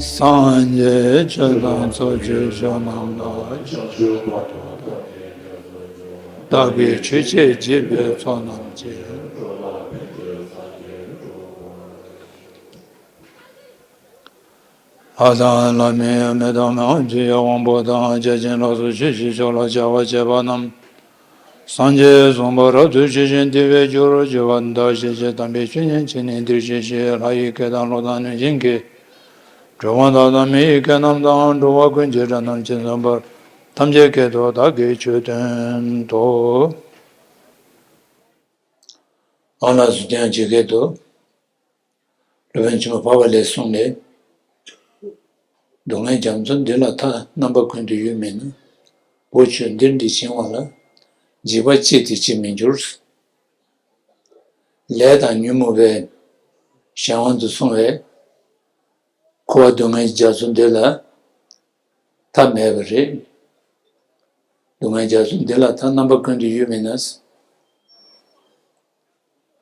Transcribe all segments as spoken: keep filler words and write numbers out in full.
སངས་རྒྱས་ཆོས་དང་ཚོགས་ཀྱི་མཆོག་རྣམས་ལ། བདག་གིས་ཆོས་འཆད་བགྱིས་པའི་ཚོགས་རྣམས་ཀྱིས། ལྷ་དང་ལྷ་མིན་མི་དང་མི་འམ་ཅི་ཡི་དབང་པོ་དང་། བརྒྱ་བྱིན་ལ་སོགས་ཆོས་ཀྱི་མཆོག་ལ་སྦྱར་བར་བྱེད་པ་རྣམས། སངས་རྒྱས་གསུངས་པ་རབ་ཏུ་ཇི་བཞིན་དེ་བས་སྤྱོད་པར་བགྱི་བ་འདི་དག་ཤེས་བྱའི་དམ་པའི་ཆོས་ཉིད་ཀྱི་ནི་འདིར་གཤེགས་ཤིང་། ལྷ་ཡི་སྐད་དང་གླུ་དང་གནོད་སྦྱིན་གྱི་སྒྲོགས་པ་དག་དང་། མི་ཡི་སྐད་རྣམས་དང་། འགྲོ་བ་ཀུན་གྱི་སྒྲ་རྣམས་ཇི་ཙམ་པར། ཐམས་ཅད་སྐད་དུ་བདག་གིས་ཆོས་བསྟན་ཏོ། ཨ་ལགས་སོ། དེ་ཡང་ཇི་སྐད་དུ། སློབ་དཔོན་ཆེན་པོ་འཕགས་པ་ལྷའི་གསུང་ལས། སྡུག་བསྔལ་རྒྱ་མཚོ་འདི་ལ་མཐའ། རྣམ་པ་ཀུན་ཏུ་ཡོད་མིན་ན། བུ་ཁྱོད་འདིར་འདི་བྱིང་བ་ལ། འཇིགས་པ་སྐྱེས་ཏེ་ཅིས་མི་འགྱུར། ལས་དང་ཉོན་མོངས་པའི་གཞན་དབང་དུ་སོང་བས། འཁོར་བ་སྡུག་བསྔལ་རྒྱ་མཚོ་འདི་ལ་མཐའ་མེད་པ་རེད། སྡུག་བསྔལ་རྒྱ་མཚོ་འདི་ལ་མཐའ་རྣམ་པ་ཀུན་ཏུ་ཡོད་མིན་ན།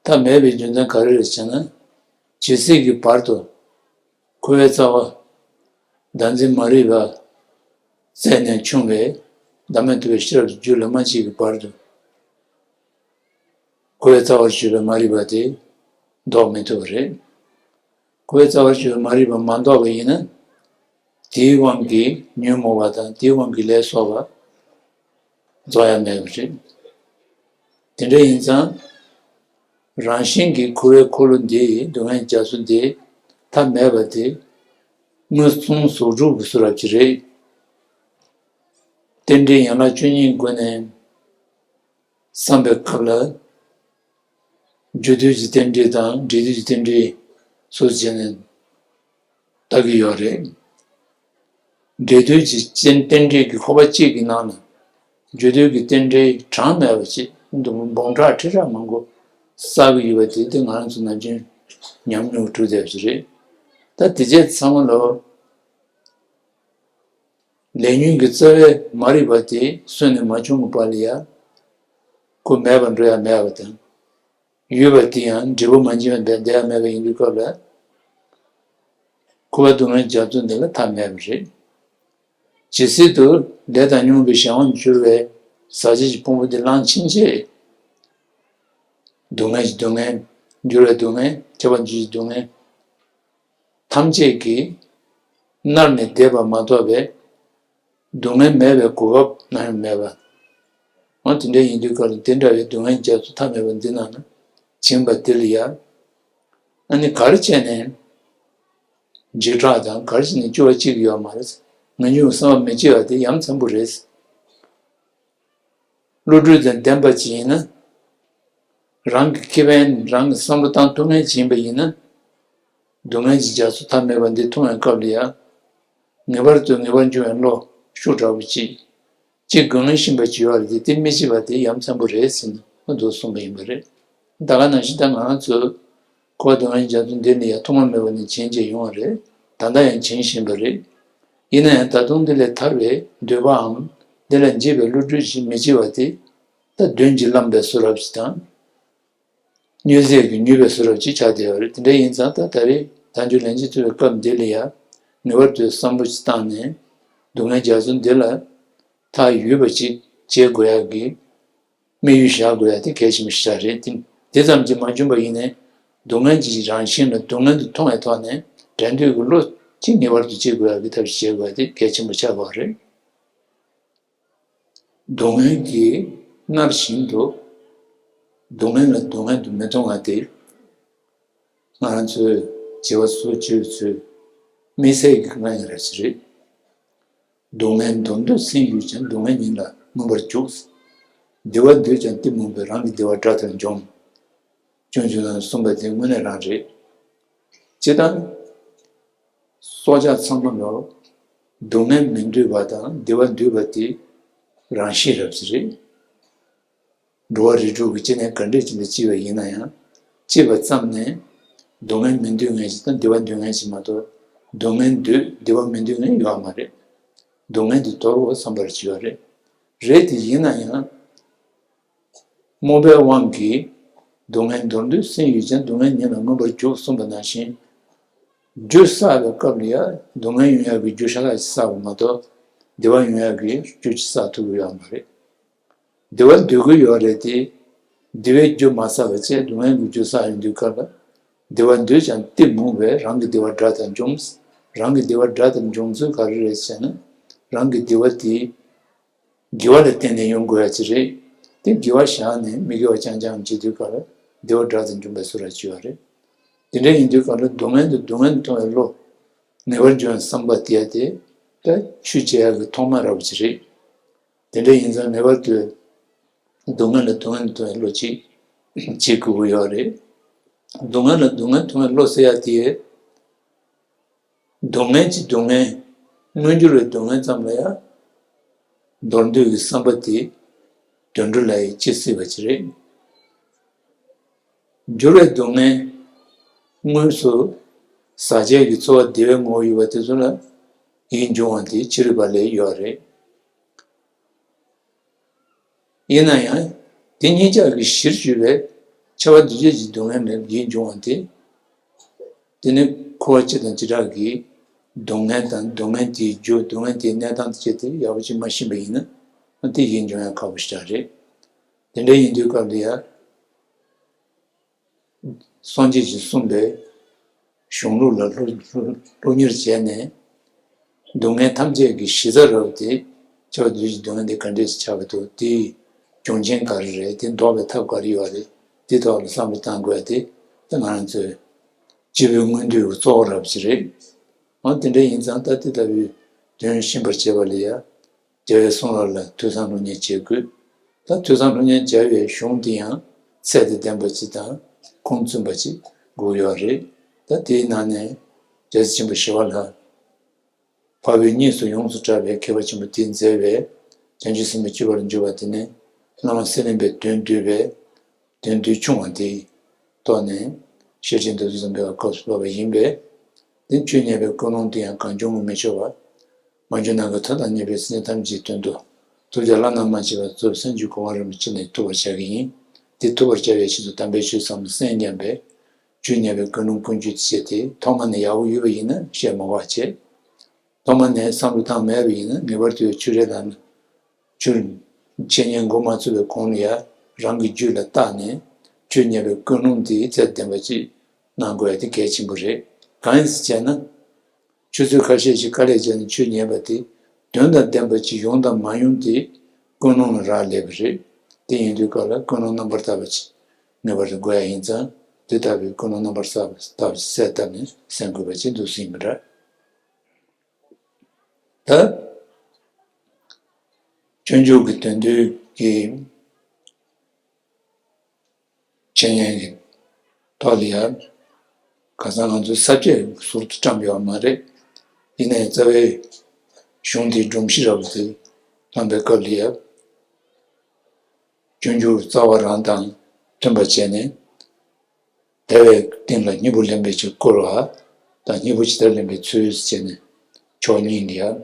མཐའ་མེད་པའི་རྒྱུ་མཚན་ག་རེ་རེད་ཟེར་ན། ཇི་སྲིད་ཀྱི་བར་དུ་འཁོར་བའི་རྩ་བ་བདག་འཛིན་མ་རིག་པ་རྩད་ནས་ཕྱུང་བའི་བདག་མེད་རྟོགས་པའི་ཤེས་རབ་ཀྱི་རྒྱུད་ལ་མ་སྐྱེས་ཀྱི་བར་དུ། འཁོར་བའི་རྩ་བར་གྱུར་པའི་མ་རིག་པ་དེ་ཟློག་མི་ཐུབ་པ་རེད། འཁོར་བའི་རྩ་བར་གྱུར་པའི་མ་རིག་པ་མ་ཟློག་པ་ཡིན་ན། དེའི་དབང་གིས་ཉོན་མོངས་པ་དང་། དེའི་དབང་གིས་ལས་བསགས་པ་རྫོགས་ཡ་མེད་པ་རེད། དེ་འདྲ་ཡིན་ཙང་། རང་བཞིན་གྱིས་འཁོར་བའི་འཁོར་ལོ་འདི་ཡི་སྡུག་བསྔལ་རྒྱ་མཚོ་འདི་མཐའ་མེད་པ་དེ་མངོན་སུམ་གཟུགས་སྒྲུབ་ཀྱི་བཟོ་འདྲ་ཅིག་རེད། རྟེན་འབྲེལ་ཡན་ལག་བཅུ་གཉིས་སྒོ་ནས་བསམ་པའི་སྐབས་ལ། རྒྱུ་དུས་ཀྱི་རྟེན་འབྲེལ་དང་འབྲས་དུས་ཀྱི་རྟེན་འབྲེལ་སོགས་བྱས་ནས་ལྟ་གི་ཡོད་རེད། འབྲས་དུས་ཀྱི་རྟེན་རྟེན་འབྲེལ་གྱི་ཁོག་པ་གཅིག་གི་ནང་ན། རྒྱུ་དུས་ཀྱི་རྟེན་འབྲེལ་གྲངས་མེད་པ་ཅིག་འདུག་འབུམ་ཕྲག་ཁྲི་ཕྲག་མང་པོ་བསགས་ཀྱི་ཡོད་པ་དེ། དེ་ང་རང་ཚོ་ནམ་རྒྱུན་ཉམས་མྱོང་གྲུབ་བསྡད་པ་ཞིག་རེད། ད་དེ་རྗེས་ཚང་མ་ལོ། ལས་ཉོན་གྱི་རྩ་བའི་མ་རིག་པ་དེ་སོས་ནས་མ་བྱུང་གི་བར་ལ་ཡ། ཁོ་མེད་པར་འགྲོ་ཡ་མེད་པ་དང་། ཡོད་པ་དེ་ཡང་འབྲས་བུ་མ་འབྱིན་པར་བསྡད་ཡ་མེད་པ་ཡིན་དུས་སྐབས་ལ། འཁོར་བ་སྡུག་བསྔལ་རྒྱ་མཚོ་འདི་ལ་མཐའ་མེད་པ་རེད། ཇི་སྲིད་དུ་ལས་དང་ཉོན་མོངས་པའི་གཞན་དབང་གྱུར་བའི་ཟག་བཅས་ཀྱི་ཕུང་པོ་འདི་བླངས་ཕྱིན་ཆད། སྡུག་བསྔལ་གྱི་སྡུག་བསྔལ། འགྱུར་བའི་སྡུག་བསྔལ། ཁྱབ་པ་འཇུག་པའི་སྡུག་བསྔལ། ཐམས་ཅད་ཀྱིས་མནར་ནས་བསྡད་པ་མ་གཏོགས་པའི་སྡུག་བསྔལ་མེད་པའི་གོ་སྐབས་ནམ་ཡང་མེད་པ། འོ་དེ་འདྲ་ཡིན་དུས་སྐབས་ལ། དེ་འདྲ་བའི་སྡུག་བསྔལ་རྒྱ་མཚོ་མཐའ་མེད་པ་འདི་ནང་ན་བྱིང་བ་དེ་ལ་ཡ། ཨ་ནི་ག་རེ་བྱས་ནས་འཇིགས་སྐྲག་དང་། ག་རེ་བྱས་ནས་སྐྱོ་བ་སྐྱེ་གི་ཡོད་མ་རེད། ངེས་འབྱུང་བསམ་པ་མི་སྐྱེ་བ་དེ་ཡ་མཚན་པོ་རེད། བློ་གྲོས་དང་ལྡན་པ་ཅིག་ཡིན་ན། རང་གི་ཁེ་ཕན། རང་གི་བསམ་བློ་བཏང་ཐུབ་མཁན་ཅིག་ཡིན་པ་ཡིན་ན། སྡུག་བསྔལ་གྱི་རྒྱ་མཚོ་མཐའ་མེད་པ་འདི་མཐོང་བའི་སྐབས་ལ་ཡང་། ངེས་པར་དུ་ངེས་པར་འབྱུང་བའི་བློ་ཤུགས་དྲག་པོ་ཅིག་ཅིག་དགོས་ངེས་ཤེས་པ་ཅིག་ཡོད་རེད་དེ། དེ་མི་བྱེད་པ་དེ་ཡ་མཚན་པོ་རེད་ཟེར་ནས་འོ་འདུག་གསུངས་པ་ཡིན་པ་རེད། ད་ག་ནང་བཞིན་ད་ང་རང་ཚོ་འཁོར་བ་སྡུག་བསྔལ་རྒྱ་མཚོ་འདི་ལ་ཡང་ཐོག་མ་མེད་པ་ནས་བྱིང་བྱས་ཡོང་བ་རེད། ད་ལྟ་ཡང་བྱིང་བཞིན་པ་རེད། ཡིན་ན་ཡང་ད་དུང་འདི་ལས་ཐར་བའི་འདོད་པའམ། འདི་ལ་འཇིགས་པའི་བློ་གྲོས་ཤིག་མི་སྐྱེ་བ་དེ། ད་གདོན་གྱིས་བརླམས་པའི་བཟོ་འདྲ་ཞིག་དང་། མྱོས་རྫས་ཀྱིས་མྱོས་པའི་བཟོ་འདྲ་ཅིག་ཆགས་བསྡད་ཡོད་རེད། དེ་འདྲ་ཡིན་ཙང་ད་ད་རེས་དལ་འབྱོར་ལན་གཅིག་ཐོབ་པའི་སྐབས་འདི་ལ་ཡང་ངེས་པར་དུ་བསམ་བློ་ཅིག་བཏང་ནས། སྡུག་བསྔལ་རྒྱ་མཚོ་འདི་ལ་མཐའ་ཡས་པ་ཅིག་བྱེད་དགོས་ཡག་གི་དམིགས་ཡུལ་བཞག་དགོས་ཡག་དེ་གལ་ཆེན་པོ་ཞིག་རེད། དེ་དེ་ཙམ་གྱིས་མ་འཇོན་པ་ཡིན་ནའི། སྡུག་བསྔལ་གྱི་རང་བཞིན་ལ་སྡུག་བསྔལ་དུ་མཐོང་བའི་ཐོག་ནས་འབྲལ་འདོད་ཀྱི་བློ་ཅིག་ངེས་པར་དུ་སྐྱེ་དགོས་ཡག་གི་ཐབས་ཤེས་བྱེད་དགོས་ཡག་དེ་གལ་ཆེན་པོ་ཆགས་པ་རེད། སྡུག་བསྔལ་གྱིས་མནར་བཞིན་དུ། སྡུག་བསྔལ་ལ་སྡུག་བསྔལ་དུ་མི་མཐོང་བ་དེ། ང་རང་ཚོའི་བྱིས་པ་ཚོ་བྱིས་པ་ཚོའི་དམིགས་བསལ་གྱི་དཀའ་ངལ་རེད་ཟེར་རེད། སྡུག་བསྔལ་མདོར་བསྡུས་སེམས་ཡོད་ཀྱང་། སྡུག་བསྔལ་ཉིད་ལ་མངོན་པར་རྒྱུག་བདེ་བ་འདོད་ཀྱང་གཏི་མུག་པས། རང་གི་བདེ་བ་དགྲ་ལྟར་འཇོམས། སྐྱོན་བརྗོད་ན་གསུངས་པ་དེ་དངོས་གནས་རང་རེད། སྤྱིར་བཏང་། སྲོག་ཆགས་ཚང་མ་ལ་སྡུག་བསྔལ་མི་འདོད་པ་དང་བདེ་བ་འདོད་པ་དེ་རང་བཞིན་རབ་ཟེར་རེད། འགྲོ་བ་རིགས་དྲུག་གི་སྐྱེ་གནས་ག་འདྲས་ཅིག་ལ་སྐྱེས་པ་ཡིན་ན་ཡང་། སྐྱེས་པ་ཙམ་ནས་སྡུག་བསྔལ་མི་འདོད་མཁན་ཞིག་དང་བདེ་བ་འདོད་མཁན་ཞིག་མ་གཏོགས། སྡུག་བསྔལ་འདོད་བདེ་བ་མི་འདོད་མཁན་ཡོད་མ་རེད། སྡུག་བསྔལ་དེ་དོར་བ་བསམ་པར་བྱེད་པ་རེད། རེད་དེ་ཡིན་ན་ཡང་། རྨོངས་པའི་དབང་གིས། སྡུག་བསྔལ་མདོར་བསྡུས་སེམས་ཡོད་ཀྱང་། སྡུག་བསྔལ་ཉིད་ལ་མངོན་པར་རྒྱུག་གསུངས་པ་ནང་བཞིན། རྒྱུ་བསགས་པའི་སྐབས་ལ་ཡང་སྡུག་བསྔལ་ཡོང་ཡག་གི་རྒྱུ་ཤ་སྟག་ཅིག་བསགས་པ་མ་གཏོགས་བདེ་བ་ཡོང་ཡག་གི་རྒྱུ་ཅིག་བསགས་ཐུབ་ཀྱི་ཡོད་མ་རེད། བདེ་བ་འདོད་ཀྱི་ཡོད་རེད་དེ། བདེ་བའི་རྒྱུ་མ་བསགས་པ་བྱས་སྡུག་བསྔལ་གྱི་རྒྱུ་བསགས་ཡོང་དུས་སྐབས་ལ། བདེ་བ་འདོད་ཀྱང་གཏི་མུག་པས་རང་གི་བདེ་བ་དགྲ་ལྟར་འཇོམས། རང་གི་བདེ་བ་དགྲ་ལྟར་འཇོམས་ཚུལ་ག་རེ་རེད་ཟེར་ན། རང་གི་བདེ་བ་དེ་དགེ་བ་ལ་བརྟེན་ནས་ཡོང་དགོས་ཡ་ཅིག་རེད། དེ་དགེ་བ་བཞག་ནས་མི་དགེ་བ་རྐྱང་རྐྱང་བྱེད་དུས་སྐབས་ལ་བདེ་བ་དགྲ་ལྟར་འཇོམས་པའི་བཟོ་འདྲ་ཅིག་ཡོད་རེད། དེ་འདྲ་ཡིན་དུས་སྐབས་ལ་སྡུག་བསྔལ་དུ་སྡུག་བསྔལ་མཐོང་བའི་བློ། ངེས་པར་འབྱུང་བའི་བསམ་པ་དེ་ཡ་དེ་ད་ཆོས་བྱེད་ཡ་གི་ཐོག་མ་ར་བ་ཅིག་རེད། དེ་འདྲ་ཡིན་ཙང་ངེས་པར་དུ་སྡུག་བསྔལ་ལ་སྡུག་བསྔལ་མཐོང་བའི་བློ་ཅིག་བྱེད་དགོས་ཀྱི་ཡོད་རེད། སྡུག་བསྔལ་ལ་སྡུག་བསྔལ་མཐོང་བའི་བློ་ཟེར་ཡ་དེ། སྡུག་བསྔལ་གྱི་སྡུག་བསྔལ། མངོན་གྱུར་བའི་སྡུག་བསྔལ་ཙམ་ལ་ཡང་འདོར་འདོད་ཀྱི་བསམ་པ་དེ་དུད་འགྲོ་ལ་ཡང་སྐྱེ་སྲིད་པ་ཅིག་རེད། འགྱུར་བའི་སྡུག་བསྔལ། དངོས་སུ་ཟག་བཅས་ཀྱི་ཚོར་བ་བདེ་བའི་ངོ་བོ་ཡོད་པ་དེ་ཚོ་ལ་ཡིད་འབྱུང་བ་དེ་ཅི་རིགས་པ་ལས་ཡོད་རེད། ཡིན་ན་ཡང་། དེ་གཉིས་ཆར་གྱི་གཞིར་གྱུར་པའི་ཁྱབ་པ་འདུ་བྱེད་ཀྱི་སྡུག་བསྔལ་ལས་ཡིད་འབྱུང་བ་དེ། དེ་ནི་འཁོར་བ་སྤྱི་དང་བྱེ་བྲག་གི་སྡུག་བསྔལ་དང་སྡུག་བསྔལ་དེའི་རྒྱུ་སྡུག་བསྔལ་དེའི་གནས་སྟངས་བཅས་དེ་ཡག་པོ་ཅིག་མ་ཤེས་པ་ཡིན་ན་དེ་ཡིད་འབྱུང་ཡང་ཁག་པོ་ཞེ་དྲག་རེད། དེ་འདྲ་ཡིན་དུས་སྐབས་ལ་ཡང་། སངས་རྒྱས་ཀྱིས་གསུངས་པའི་གཞུང་ལུགས་ལ་སློབ་སློབ་གཉེར་བྱས་ནས། སྡུག་བསྔལ་ཐམས་ཅད་ཀྱི་གཞི་རྩ་རབ་དེ་ཁྱབ་པ་འདུ་བྱེད་སྡུག་བསྔལ་དེ་ག་འདྲས་ཆགས་པ་འདུག་དེའི་རྒྱུ་རྐྱེན་ག་རེ་རེད། དེ་ལྡོག་པའི་ཐབས་ག་རེ་ཡོད་རེད། དེ་ཐོག་ལ་བསམ་བློ་བཏང་དགོས་ཡ་དེ་ད་ང་རང་ཚོའི་སྤྱི་པའི་མངོན་འདོད་ཀྱི་གཙོ་བོ་རབ་ཅིག་རེད། འོ་དེ་འདྲ་ཡིན་ཙང་ད་དེ་ལྟ་བུའི་དོན་ཤེས་པར་བྱེད་པ་ལ་ཡ། རྒྱལ་བའི་གསུང་རབ་ལ་ཐོས་བསམ་སློབ་གཉེར་བྱེད་དགོས། ད་ཐོས་བསམ་སློབ་གཉེར་བྱ་བའི་གཞུང་དེ་ཡང་ཚད་དང་ལྡན་པ་ཅིག་དང་ཁུངས་བཙུན་པ་ཅིག་དགོས་ཡོད་རེད། ད་དེའི་ནང་ནས་རྒྱལ་སྲས་ཆེན་པོ་ཞི་བ་ལྷ། འཕགས་པའི་གཉིས་སུ་ཡོངས་སུ་གྲགས་པའི་མཁས་པ་ཆེན་པོ་དེས་མཛད་པའི་བྱང་ཆུབ་སེམས་དཔའི་སྤྱོད་པ་ལ་འཇུག་པ་དེ་ནི་བླ་མ་སེང་བློན་པའི་དོན་བསྡུས་པའི་དོན་བསྡུས་ཆུང་བ་དེའི་ཐོག་ནས་ཤེར་ཕྱིན་འདི་ཚོ་ཙམ་པའི་སྐབས་སུ་བབས་པ་ཡིན་པས། དེ་ཆོས་ཉན་པའི་ཀུན་སློང་དེ་ཡང་གང་བྱུང་དུ་མི་འཆོལ་བར། མ་གྱུར་ནམ་མཁའི་མཐའ་དང་མཉམ་པའི་སེམས་ཅན་ཐམས་ཅད་ཀྱི་དོན་དུ་ཐུགས་རྒྱལ་བླ་ན་མ་མཆིས་པ་རྫོགས་སངས་རྒྱས་གོ་འཕང་རིན་པོ་ཆེ་ནས་ཐོབ་པར་བྱ་གི་ཡིན། དེ་ཐོབ་པར་བྱ་བའི་ཆེད་དུ་དམ་པའི་ཆོས་ཟབ་མོ་གསན་སྙམ་པའི་ཆོས་ཉན་པའི་ཀུན་སློང་ཀུན་སྤྱོད་བྱེད་དེ་ཐོག་མ་ནས་ཡག་པོ་ཡོད་པ་ཡིན་ན་བཤད་མ་དགོས་པ་བྱེད། ཐོག་མ་ནས་བསམ་བློ་བཏང་མེད་པ་ཡིན་ན་ངེས་པར་དུ་ཆོས་རེ་ལ་ན། ཆོས་འཆད་ཉན་འགོ་མ་ཚུགས་པའི་གོང་ལ་ཡང་རང་གི་རྒྱུད་ལ་བརྟགས་ནས་ཆོས་ཉན་པའི་ཀུན་སློང་དེ་ཚད་ལྡན་པ་ཅིག་གནང་དགོས་ཡ་དེ་གལ་ཆེན་པོ་རེད། གང་ཡིན་ཟེར་བྱས་ན། ཆུ་ཚོད་ཁ་ཤས་ཤིག་དཀའ་ལས་བརྒྱབ་ནས་ཆོས་ཉན་པ་དེ་དོན་དང་ལྡན་པ་ཅིག་ཡོང་དང་མ་ཡོང་དེ་ཀུན་སློང་ལ་རག་ལས་པ་རེད། དེ་ཡིན་དུས་སྐབས་ལ་ཀུན་སློང་རྣམ་པར་དག་པ་ཅིག་ངེས་པར་དུ་དགོས་ཡ་ཡིན་ཙང་དེ་ལྟ་བུའི་ཀུན་སློང་རྣམ་པར་དག་པ་ཅིག་གསལ་བཏབ་ནས་གསན་དགོས་པ་ཅིག་འདུག་སེ་ཡིན་པ་འདྲ། ད། སྤྱོད་འཇུག་གི་དོན་བསྡུ་གི་འཆད་ཉན་གྱི་ཐོག་ལ་ཡང་། ཁ་སང་ང་ཚོའི་ས་བཅད་ཟུར་དུ་བཀྲམ་ཡོད་མ་རེད། ཡིན་ནའི་རྩ་བའི་གཞུང་དེའི་སྒྲོམ་གཞི་རབ་དེ་བླངས་པའི་སྐབས་ལ་ཡང་། སྤྱོད་འཇུག་རྩ་བ་རང་དང་མཐུན་པར་བྱས་ནས། དལ་བའི་རྟིང་ལ་སྙིང་པོ་ལེན་པའི་ཕྱིར་བསྐུལ་བ་དང་། སྙིང་པོ་ཇི་ལྟར་ལེན་པའི་ཚུལ་ཟེར་ནས་ཕྱོགས་གཉིས་ལ་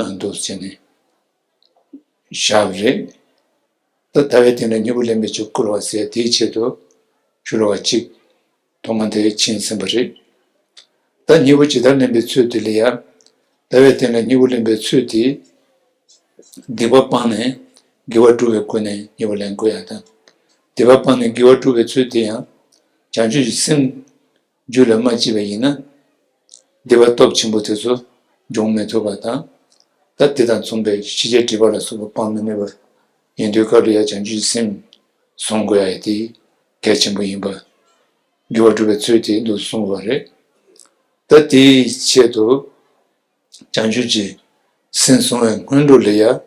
ཡང་འདུག་ཟེར་ནས་བཞག་པ་རེད། ད་དལ་བའི་རྟིང་ལ་སྙིང་པོ་ལེན་པའི་ཕྱིར་བསྐུལ་བ་ཟེར་དེའི་ཆེད་དུ་ཤོ་ལོ་ཀ་གཅིག་ཐོག་མ་དེ་ཕྱིན་ཟིན་པ་རེད། ད་སྙིང་པོ་ཇི་ལྟར་ལེན་པའི་ཚུལ་དེ་ལ་ཡང་། དལ་བའི་རྟིང་ལ་སྙིང་པོ་ལེན་པའི་ཚུལ་དེ། སྡིག་པ་སྤངས་ནས་དགེ་བ་སྒྲུབ་པའི་སྒོ་ནས་སྙིང་པོ་ལེན་དགོས་ཡ་དང་། སྡིག་པ་སྤངས་ནས་དགེ་བ་སྒྲུབ་པའི་ཚུལ་དེ་ཡང་། བྱང་ཆུབ་ཀྱི་སེམས་རྒྱུད་ལ་མ་སྐྱེས་པ་ཡིན་ན། སྡིག་པ་སྟོབས་ཆེན་པོ་དེ་ཚོ་སྦྱོང་མི་ཐུབ་པ་དང་། ད་དེ་དང་མཚུངས་པའི་ཤེས་བྱའི་སྒྲིབ་པ་ལ་སོགས་པ་སྤང་མི་ནུས་པ་ཡིན་དུས་སྐབས་ལ་ཡང་བྱང་ཆུབ་ཀྱི་སེམས་བཟུང་དགོས་ཡ་ཡི་དེ་གལ་ཆེན་པོ་ཡིན་པ། དགེ་བ་སྒྲུབ་པའི་ཚུལ་དེ་འདུག་གསུངས་པ་རེད། ད་དེའི་ཆེད་དུ། བྱང་ཆུབ་ཀྱི་སེམས་བཟུང་བའི་སྔོན་འགྲོ་ལ་ཡ། ཨ།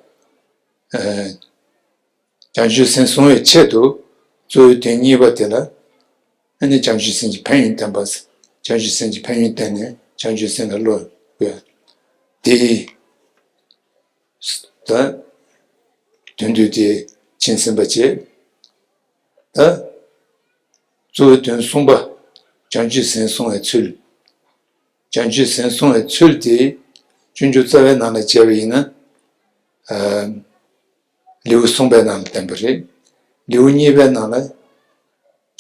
བྱང་ཆུབ་སེམས་བཟུང་བའི་ཆེད་དུ་གཙོ་བོའི་དོན་གཉིས་པ་དེ་ལ། ཨ་ནི་བྱང་ཆུབ་སེམས་ཀྱི་ཕན་ཡོན་བསྟན་པ། བྱང་ཆུབ་སེམས་ཀྱི་ཕན་ཡོན་བསྟན་ནས་བྱང་ཆུབ་སེམས་ལ་བློ་དགོས། དེ་ཡི་ད་དོན་བསྡུས་དེ་ཕྱིན་ཟིན་པ་བྱས། ད་གཙོ་བོའི་དོན་གསུམ་པ། བྱང་ཆུབ་སེམས་བཟུང་བའི་ཚུལ། བྱང་ཆུབ་སེམས་བཟུང་བའི་ཚུལ་དེ་སྤྱོད་འཇུག་རྩ་བའི་ནང་ལ་བྱས་པ་ཡིན་ན། ཨ། ལེའུ་གསུམ་པའི་ནང་ལ་བསྟན་པ་རེད། ལེའུ་གཉིས་པའི་ནང་ལ་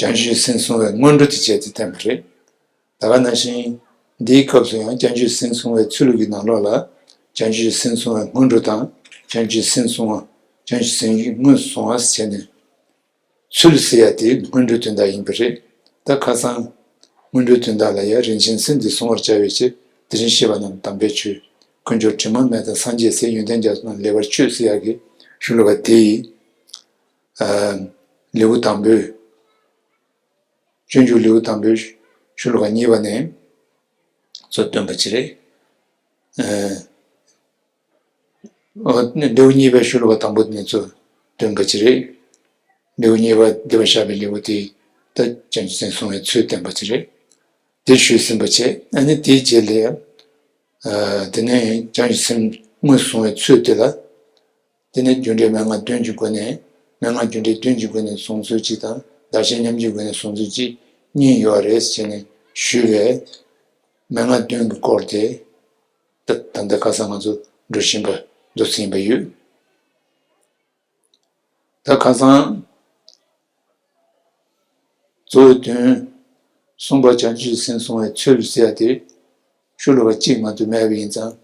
བྱང་ཆུབ་སེམས་བཟུང་བའི་སྔོན་འགྲོ་དེ་བྱས་ཏེ་བསྟན་པ་རེད། ད་ག་ནང་བཞིན་ འདིའི་སྐབས་སུ་ཡང་བྱང་ཆུབ་སེམས་བསྲུང་བའི་ཚུལ་གྱི་ནང་ལོགས་ལ། བྱང་ཆུབ་སེམས་བསྲུང་བའི་སྔོན་འགྲོ་དང་། བྱང་ཆུབ་སེམས་བསྲུང་བ། བྱང་ཆུབ་སེམས་ཀྱི་སྔོན་བསྲུང་བ་ཟེར་ནས། ཚུལ་ཟེར་ཡ་དེ་སྔོན་འགྲོའི་དོན་དག་ཡིན་པ་རེད། ད་ཁ་སང་། སྔོན་འགྲོའི་དོན་དག་ལ་ཡང་རིན་ཆེན་སེམས་འདི་བསྲུང་བར་བྱ་བའི་ཕྱིར། དེ་རིང་བཤད་པ་རྣམས་དམ་པའི་ཆོས། དཀོན་མཆོག་དྲི་མ་མེད་དང་སངས་རྒྱས་སྲས། ཡོན་ཏན་རྒྱ་མཚོ་རྣམས་ལེགས་པར་མཆོད་ཟེར་ཡ་གི་ཤོ་ལོ་ཀ་དེ་ཡི། ཨ། ལེའུ་དང་པོའི། སྤྱོད་འཇུག་ལེའུ་དང་པོའི་ཤོ་ལོ་ཀ་གཉིས་པ་ནས་ཚུར་བཏོན་པ་ཅིག་རེད། ཨ། ཨོ། ལེའུ་གཉིས་པའི་ཤོ་ལོ་ཀ་དང་པོ་ནས་ཚུར་བཏོན་པ་ཅིག་རེད། ལེའུ་གཉིས་པ་སྡེ་པ་བཞག་པའི་ལེའུ་དེ། ད་བྱང་ཆུབ་སེམས་བསྲུང་བའི་ཚུལ་བསྟན་པ་ཅིག་རེད། དེ་ཞུས་ཟིན་པ་བྱས། ཨ་ནི་དེའི་རྗེས་ལ། ཨ། དེ་ནས་བྱང་ཆུབ་སེམས་སྔོན་བསྲུང་བའི་ཚུལ་དེ་ལ། དེ་ནས་རྒྱུ་འབྲས་མན་ངག་བདུན་གྱི་སྒོ་ནས། མན་ངག་རྒྱུ་འབྲས་བདུན་གྱི་སྒོ་ནས་བསྲུང་ཚུལ་གཅིག་དང་། བདག་གཞན་མཉམ་བརྗེའི་སྒོ་ནས་བསྲུང་ཚུལ་གཅིག་གཉིས་ཡོད་རེད་ཟེར་ནས་ཞུས་པས། མན་ངག་བདུན་གྱི་སྐོར་དེ། ད་ད་ལྟ་ཁ་སང་ང་ཚོ་འགྲོ་བཞིན་པ་འདུག་ཟིན་པ་ཡོད། ད་ཁ་སང་གཙོ་བོའི་དོན། གསུམ་པ་བྱང་ཆུབ་སེམས་བསྲུང་བའི་ཚུལ་ཟེར་ཡ་དེ། ཤོ་ལོ་ཀ་གཅིག་མ་གཏོགས་མེད་པ་ཡིན་ཙང་།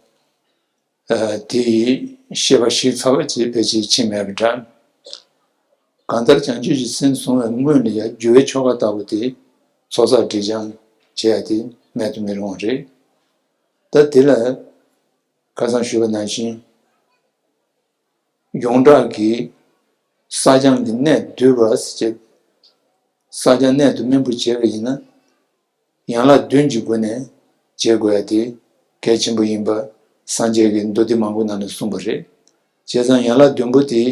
ཨ། དེ་ཡི་བཤད་པ་ཞིབ་ཚགས་པ་ཅིག་ཕལ་ཆེར་ཕྱིན་མེད་པ་འདྲ། གང་ལྟར་བྱང་ཆུབ་ཀྱི་སེམས་བསྲུང་བའི་སྔོན་ལ་ཡང་སྒྱུར་བའི་ཆོ་ག་ལྟ་བུ་དེ་ཚོགས་བསགས་སྒྲིབ་སྦྱང་བྱེད་ཡ་དེ་མེད་དུ་མི་རུང་བ་རེད། ད་དེ་ལ་ཁ་སང་ཞུས་པ་ནང་བཞིན། ཡོངས་གྲགས་ཀྱི་བསགས་སྦྱང་གི་གནད་བསྡུས་པ་ཟེར་བྱས། བསགས་སྦྱང་གནད་དུ་སྨིན་པོ་བྱེད་པ་ཡིན་ན། ཡན་ལག་བདུན་གྱི་སྒོ་ནས་བྱེད་དགོས་ཡ་དེ་གལ་ཆེན་པོ་ཡིན་པ་སངས་རྒྱས་ཀྱི་མདོ་སྡེ་མང་པོ་ནང་ནས་གསུངས་པ་རེད། བྱས་ཙང་ཡན་ལག་བདུན་པོ་དེ་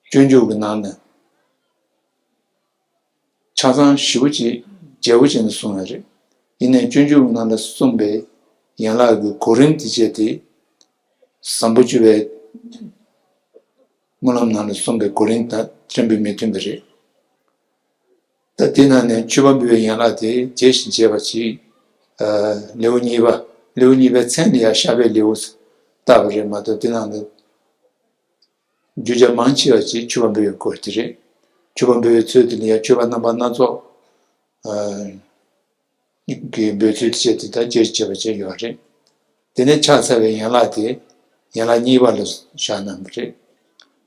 སྤྱོད་འཇུག་གི་ནང་ནས་ཆ་ཚང་ཞིབ་པོ་ཅིག་རྒྱས་པོ་བྱས་ནས་གསུངས་ཡོད་རེད། ཡིན་ནའི་སྤྱོད་འཇུག་གི་ནང་ལ་གསུངས་པའི་ཡན་ལག་གི་གོ་རིམ་དེ་བྱས་ཏེ། ཟམ་པ་བཅུ་པའི་སྨོན་ལམ་ནང་ལ་གསུངས་པའི་གོ་རིམ་དང་ཕྲན་བུ་མི་མཐུན་པ་རེད། ད་དེ་ནང་ནས་མཆོད་པ་འབུལ་བའི་ཡན་ལག་དེ་རྒྱས་ཤིང་རྒྱས་པ་ཅིག་ཨ། ལེའུ་གཉིས་པ། ལེའུ་གཉིས་པའི་མཚན་ལ་ཡང་བཤགས་པའི་ལེའུ་བཏགས་པ་རེད་མ་གཏོགས། དེ་ནང་ལ་རྒྱུ་ཆ་མང་ཆེ་བ་ཅིག་མཆོད་པ་འབུལ་བའི་སྐོར་དེ་རེད། མཆོད་པ་འབུལ་བའི་ཚུལ་དེ་ལ་ཡང་མཆོད་པ་རྣམ་པ་སྣ་ཚོགས། ཨ། གི་འབོད་ཚུལ་བཅས་དེ་དག་རྒྱས་བྱས་པ་བཅས་ཡོད་རེད། དེ་ནས་ཕྱག་འཚལ་བའི་ཡན་ལག་དེ་ཡན་ལག་གཉིས་པ་ལ་བཞག་གནང་བ་རེད།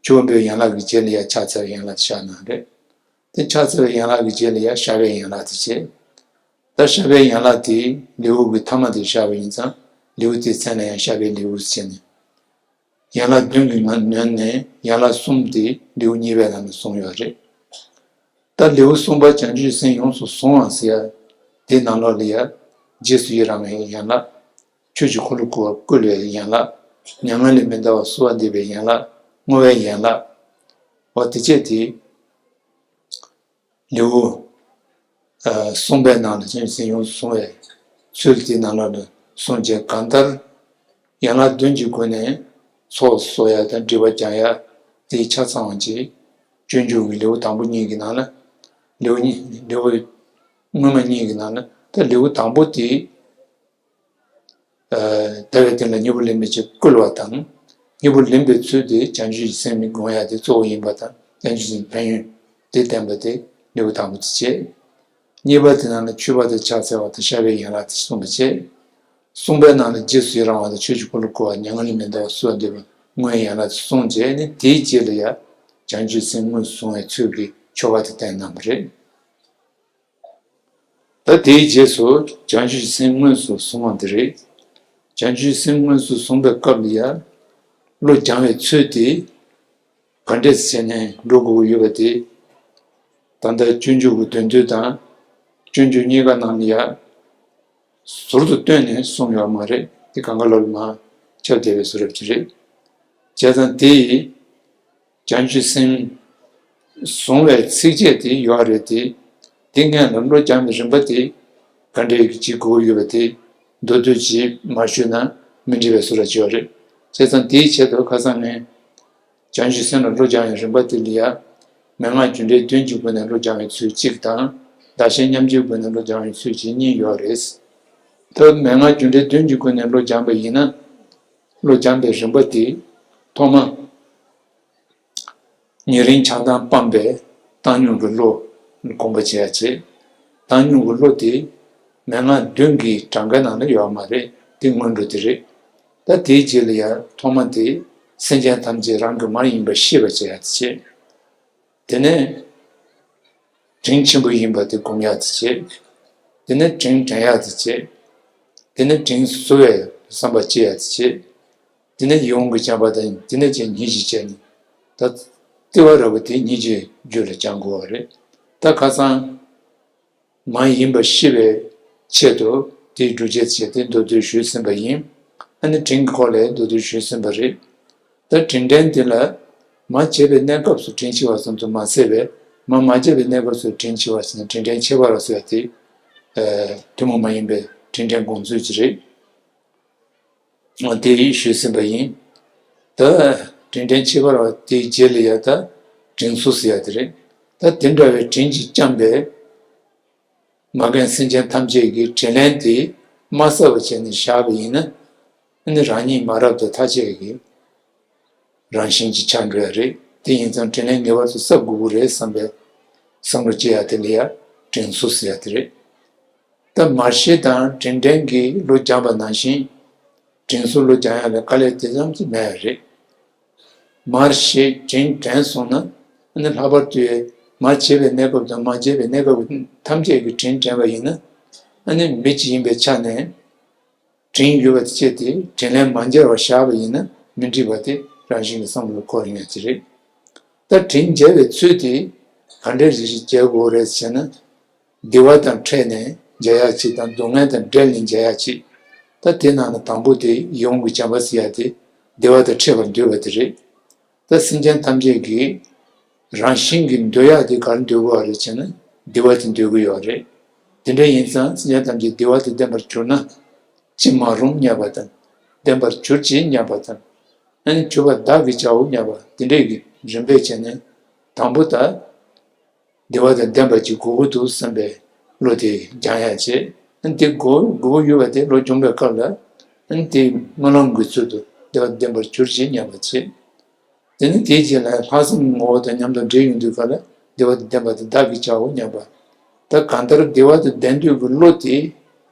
མཆོད་པ་འབུལ་ཡན་ལག་གི་རྗེས་ལ་ཡང་ཕྱག་འཚལ་བའི་ཡན་ལག་དེ་བཞག་གནང་རེད། དེ་ཕྱག་འཚལ་བའི་ཡན་ལག་གི་རྗེས་ལ་ཡང་བཤགས་པའི་ཡན་ལག་དེ་བྱས། ད་བཤགས་པའི་ཡན་ལག་དེ་ལེའུ་གི་ཐ་མ་དེ་བཞག་པ་ཡིན་ཙང་། ལེའུ་དེའི་མཚན་ལ་ཡང་བཤགས་པའི་ལེའུ་ཟེར་ནས། ཡན་ལག་བདུན་གྱི་ནང་ནས་ཡན་ལག་གསུམ་དེ་ལེའུ་གཉིས་པའི་ནང་ལ་གསུངས་ཡོད་རེད། ད་ལེའུ་གསུམ་པ་བྱང་ཆུབ་སེམས་ཡོངས་སུ་བཟུང་བ་ཟེར་ཡ་དེ་ནང་ལོགས་ལ་ཡ། རྗེས་སུ་ཡི་རང་བའི་ཡན་ལག་ཆོས་ཀྱི་འཁོར་ལོ་བསྐོར་བར་བསྐུལ་བའི་ཡན་ལག་མྱ་ངན་ལས་མི་འདའ་བར་གསོལ་བ་འདེབས་པའི་ཡན་ལག་བསྔོ་བའི་ཡན་ལག་འོ་དེ་བཅས་དེ། ལེའུ། ཨ། གསུམ་པའི་ནང་ལ་བྱང་ཆུབ་སེམས་ཡོངས་སུ་བཟུང་བའི་ཚུལ་དེའི་ནང་ལོགས་ལ་གསུངས་བྱས། གང་ལྟར་ཡན་ལག་བདུན་གྱི་སྒོ་ནས་ཚོགས་གསོག་ཡ་དང་སྒྲིབ་པ་སྦྱང་ཡ་དེ་ཆ་ཚང་བ་ཅིག་སྤྱོད་འཇུག་གི་ལེའུ་དང་པོ་གཉིས་ཀྱི་ནང་ལ། ལེའུ་གཉིས། ལེའུ་སྔོན་མ་གཉིས་ཀྱི་ནང་ལ། ད་ལེའུ་དང་པོ་དེ། ཨ། དལ་བའི་དོན་ལ་གཉེན་པོ་ལེན་པའི་ཕྱིར་བསྐུལ་བ་དང་། གཉེན་པོ་ལེན་པའི་ཚུལ་དེ་བྱང་ཆུབ་ཀྱི་སེམས་ནི་སྒོམ་ཡ་དེ་གཙོ་བོ་ཡིན་པ་དང་། བྱང་ཆུབ་སེམས་ཕན་ཡོན་དེ་བསྟན་པ་དེ་ལེའུ་དང་པོ་དེ་བྱས། གཉིས་པ་དེ་ནང་ལ་མཆོད་པ་དང་ཕྱག་འཚལ་བ་དང་བཤགས་པའི་ཡན་ལག་དེ་གསུངས་པ་བྱས། གསུམ་པའི་ནང་ལ་རྗེས་སུ་ཡི་རང་བ་དང་ཆོས་ཀྱི་འཁོར་ལོ་བསྐོར་བ། མྱ་ངན་ལས་མི་འདའ་བར་གསོལ་བ་འདེབས་པ་བསྔོ་བའི་ཡན་ལག་དེ་གསུངས་བྱས་ནས། དེའི་རྗེས་ལ་ཡང་བྱང་ཆུབ་སེམས་སྔོན་བཟུང་བའི་ཚུལ་གྱི་མཆོད་པ་དེ་བསྟན་གནང་བ་རེད། ད་དེའི་རྗེས་སུ་བྱང་ཆུབ་སེམས་སྔོན་སུ་བཟུང་བ་འདི་རེད། བྱང་ཆུབ་སེམས་སྔོན་སུ་བཟུང་པའི་སྐབས་ལ་ཡང་བློ་སྦྱང་བའི་ཚུལ་དེ་ག་འདྲས་བྱས་ནས་འགྲོ་དགོས་ཀྱི་ཡོད་པ་དེ། ད་ལྟ་སྤྱོད་འཇུག་གི་དོན་བསྡུས་དང་སྤྱོད་འཇུག་གཉིས་ཀ་ནང་ལ་ཡང་ཟུར་དུ་བཏོན་ནས་གསུངས་ཡོད་མ་རེད། དེ་གང་ག་ལོར་མར་ཁྱབ་བསྡད་པའི་བཟོ་འདྲ་ཅིག་རེད། བྱས་ཙང་དེ་ཡིས། བྱང་ཆུབ་སེམས་བཟུང་བའི་ཚིགས་བཅད་དེ་ཡོད་རེད་དེ། དེ་སྔོན་ལ་བློ་སྦྱང་བའི་རིམ་པ་དེ་ག་འདྲའི་བྱེད་དགོས་ཡོད་པ་དེ་མདོར་བསྡུས་ཅིག་མ་ཞུས་ན་མི་འགྲིག་པའི་བཟོ་འདྲ་ཅིག་ཡོད་རེད། བྱས་ཙང་དེའི་ཆེད་དུ་ཁ་སང་ངས་བྱང་ཆུབ་སེམས་ལ་བློ་སྦྱང་བའི་རིམ་པ་དེ་ལ་ཡང་མན་ངག་རྒྱུ་འབྲས་བདུན་གྱི་སྒོ་ནས་བློ་སྦྱང་བའི་ཚུལ་གཅིག་དང་། བདག་གཞན་མཉམ་བརྗེའི་སྒོ་ནས་བློ་སྦྱང་བའི་ཚུལ་གཅིག་གཉིས་ཡོད་རེད། ད་མན་ངག་རྒྱུ་འབྲས་བདུན་གྱི་སྒོ་ནས་བློ་སྦྱངས་པ་ཡིན་ན། བློ་སྦྱང་བའི་རིམ་པ་དེ་ཐོག་མ། ཉེ་རིང་ཆགས་སྡང་སྤངས་པའི་བཏང་སྙོམས་ཀྱི་བློ་སྒོམ་པ་བྱེད་ཡ་བྱེད། བཏང་སྙོམས་ཀྱི་བློ་དེ་ མན་ངག་བདུན་གྱི་གྲངས་ཀའི་ནང་ལ་ཡོད་མ་རེད། དེ་སྔོན་འགྲོ་དེ་རེད། ད་དེའི་རྗེས་ལ་ཡང་ཐོག་མ་དེ་སེམས་ཅན་ཐམས་ཅད་རང་གི་མར་ཡིན་པ་ཤེས་པར་བྱེད་ཡ་དེ་བྱེད། དེ་ནས་དྲིན་ཆེན་པོ་ཡིན་པ་དེ་སྒོམ་ཡ་དེ་བྱེད། དེ་ནས་དྲིན་དྲན་ཡ་དེ་བྱེད། དེ་ནས་དྲིན་གཟོ་བའི་བསམ་པ་སྐྱེ་ཡ་དེ་བྱེད། དེ་ནས་ཡིད་འོང་གི་བྱམས་པ་དང་དེ་ནས་ཀྱང་སྙིང་རྗེ་བྱས་ནས། ད་ལྟེ་བ་ར་བ་དེ་སྙིང་རྗེ་རྒྱུད་ལ་སྦྱང་དགོས་པ་རེད། ད་ཁ་སང་མ་ཡིན་པ་ཤེས་པའི་ཆེད་དུ་དེའི་སྒྲུབ་བྱེད་བྱས་ཏེ་མདོར་བསྡུས་ཞུས་ཟིན་པ་ཡིན། ཨ་ནི་དྲིན་གྱི་སྐོར་ལ་མདོར་བསྡུས་ཞུས་ཟིན་པ་རེད། ད་དྲིན་དྲན་དེ་ལ་མ་བྱས་པའི་གནས་སྐབས་སུ་དྲིན་ཆེ་བ་ཙམ་དུ་མ་ཟད་པས། མ་མ་བྱས་པའི་གནས་སྐབས་སུ་དྲིན་ཆེ་བ་ཟེར་ན་དྲིན་དྲན་ཁྱད་པར་བ་ཟེར་ཏེ། ཐུན་མོང་མ་ཡིན་པའི་དྲིན་དྲན་དགོངས་ཚུལ་གྱི་རེད། དེ་ཡིས་ཞུས་ཟིན་པ་ཡིན། ད་དྲིན་དྲན་ཁྱད་པར་བ་དེའི་རྗེས་ལ་ཡ་ད་དྲིན་གཟོ་ཟེར་ཡ་དེ་རེད། ད་དེ་འདྲ་བའི་དྲིན་གྱིས་བཅངས་པའི་མ་རྒན་སེམས་ཅན་ཐམས་ཅད་ཀྱི་དྲིན་ལན་དེ་མ་བསབ་པ་བྱས་ནས་བཞག་པ་ཡིན་ན། ཨ་ནི་རང་ཉིད་མ་རབས་དང་ཐ་ཆད་ཀྱི་རང་བཞིན་གྱིས་ཆགས་འགྲོ་ཡ་རེད། དེ་ཡིན་ཙང་དྲིན་ལན་ངེས་པར་དུ་བསབ་དགོས་ཀྱི་རེད་བསམ་པའི་བསམ་བློ་སྐྱེ་ཡ་དེ་ལ་ཡ་དྲིན་གཟོ་ཟེར་ཡ་དེ་རེད། ད་མར་ཤེས་དང་དྲིན་དྲན་གྱི་བློ་སྦྱངས་པ་ནང་བཞིན། དྲིན་གཟོ་བློ་སྦྱང་ཡ་ལ་དཀའ་ལས་དེ་ཙམ་གྱིས་མེད་པ་རེད། མར་ཤེས་དྲིན་དྲན་སོང་ན། ཨ་ནི་ལྷག་པར་དུ་མར་བྱས་པའི་གནས་སྐབས་དང་མ་བྱས་པའི་གནས་སྐབས་ཐམས་ཅད་ཀྱི་དྲིན་དྲན་པ་ཡིན་ན། ཨ་ནི་མི་གཅིག་ཡིན་པའི་ཆ་ནས། དྲིན་ཡོད་པ་དེ་སྤྱད་དེ་དྲིན་ལན་མ་འཇལ་བར་བཞག་པ་ཡིན་ན་མི་འགྲིག་པ་དེ་རང་བཞིན་གྱི་བསམ་བློ་འཁོར་ཡོང་ཡ་ཅིག་རེད། ད་དྲིན་འཇལ་བའི་ཚུལ་དེ་ག་འདྲས་ཞིག་འཇལ་དགོས་རེད་ཟེར་ན། བདེ་བ་དང་ཕྲད་ནས་འཇལ་ཡ་ཅིག་དང་སྡུག་བསྔལ་དང་བྲལ་ནས་འཇལ་ཡ་ཅིག་ད་དེ་ནང་ན་དང་པོ་དེ་ཡིད་འོང་གི་བྱམས་པ་ཟེར་ཡ་དེ་བདེ་བ་དང་ཕྲད་པར་འདོད་པ་དེ་རེད། ད་སེམས་ཅན་ཐམས་ཅད་ཀྱིས་རང་བཞིན་གྱིས་འདོད་ཡག་དེ་ག་རེ་འདོད་དགོས་པ་རེད་ཅེ་ན། བདེ་བ་དེ་འདོད་ཀྱི་ཡོད་རེད། དེ་འདྲ་ཡིན་ཙང་སེམས་ཅན་ཐམས་ཅད་བདེ་བ་དེ་ལྡན་པར་གྱུར་ན། ཅི་མ་རུང་སྙམ་པ་དང་། ལྡན་པར་གྱུར་ཅིག་སྙམ་པ་དང་། ཨ་ནི་གྱུར་པ་བདག་གིས་བྱའོ་སྙམ་པ་དེ་འདྲས་ཀྱི་རིམ་པས་བྱས་ནས། དང་པོ་ད། བདེ་བ་དང་ལྡན་པ་ཅིག་དགོས་ཀྱི་འདུག་བསམ་པའི་བློ་དེ་སྦྱང་ཡག་བྱེད། ཨ་ནི་དེ་དགོས་དགོས་ཀྱི་ཡོད་པ་དེ་བློ་སྦྱོང་བའི་སྐབས་ལ། ཨ་ནི་དེ་སྨོན་ལམ་གྱི་ཚུལ་དུ་བདེ་བ་ལྡན་པར་གྱུར་ཅིག་སྙམ་པ་བྱེད། དེ་ནི་དེའི་རྗེས་ལ་ལྷག་བསམ་ངོ་བོ་དང་ཉམས་དང་འབྲེལ་ཡོང་དུས་སྐབས་ལ་བདེ་བ་དང་ལྡན་པ་དེ་བདག་གིས་བྱའོ་སྙམ་པ། ད་གང་ལྟར་བདེ་བ་དང་ལྡན་འདོད་ཀྱི་བློ་དེ་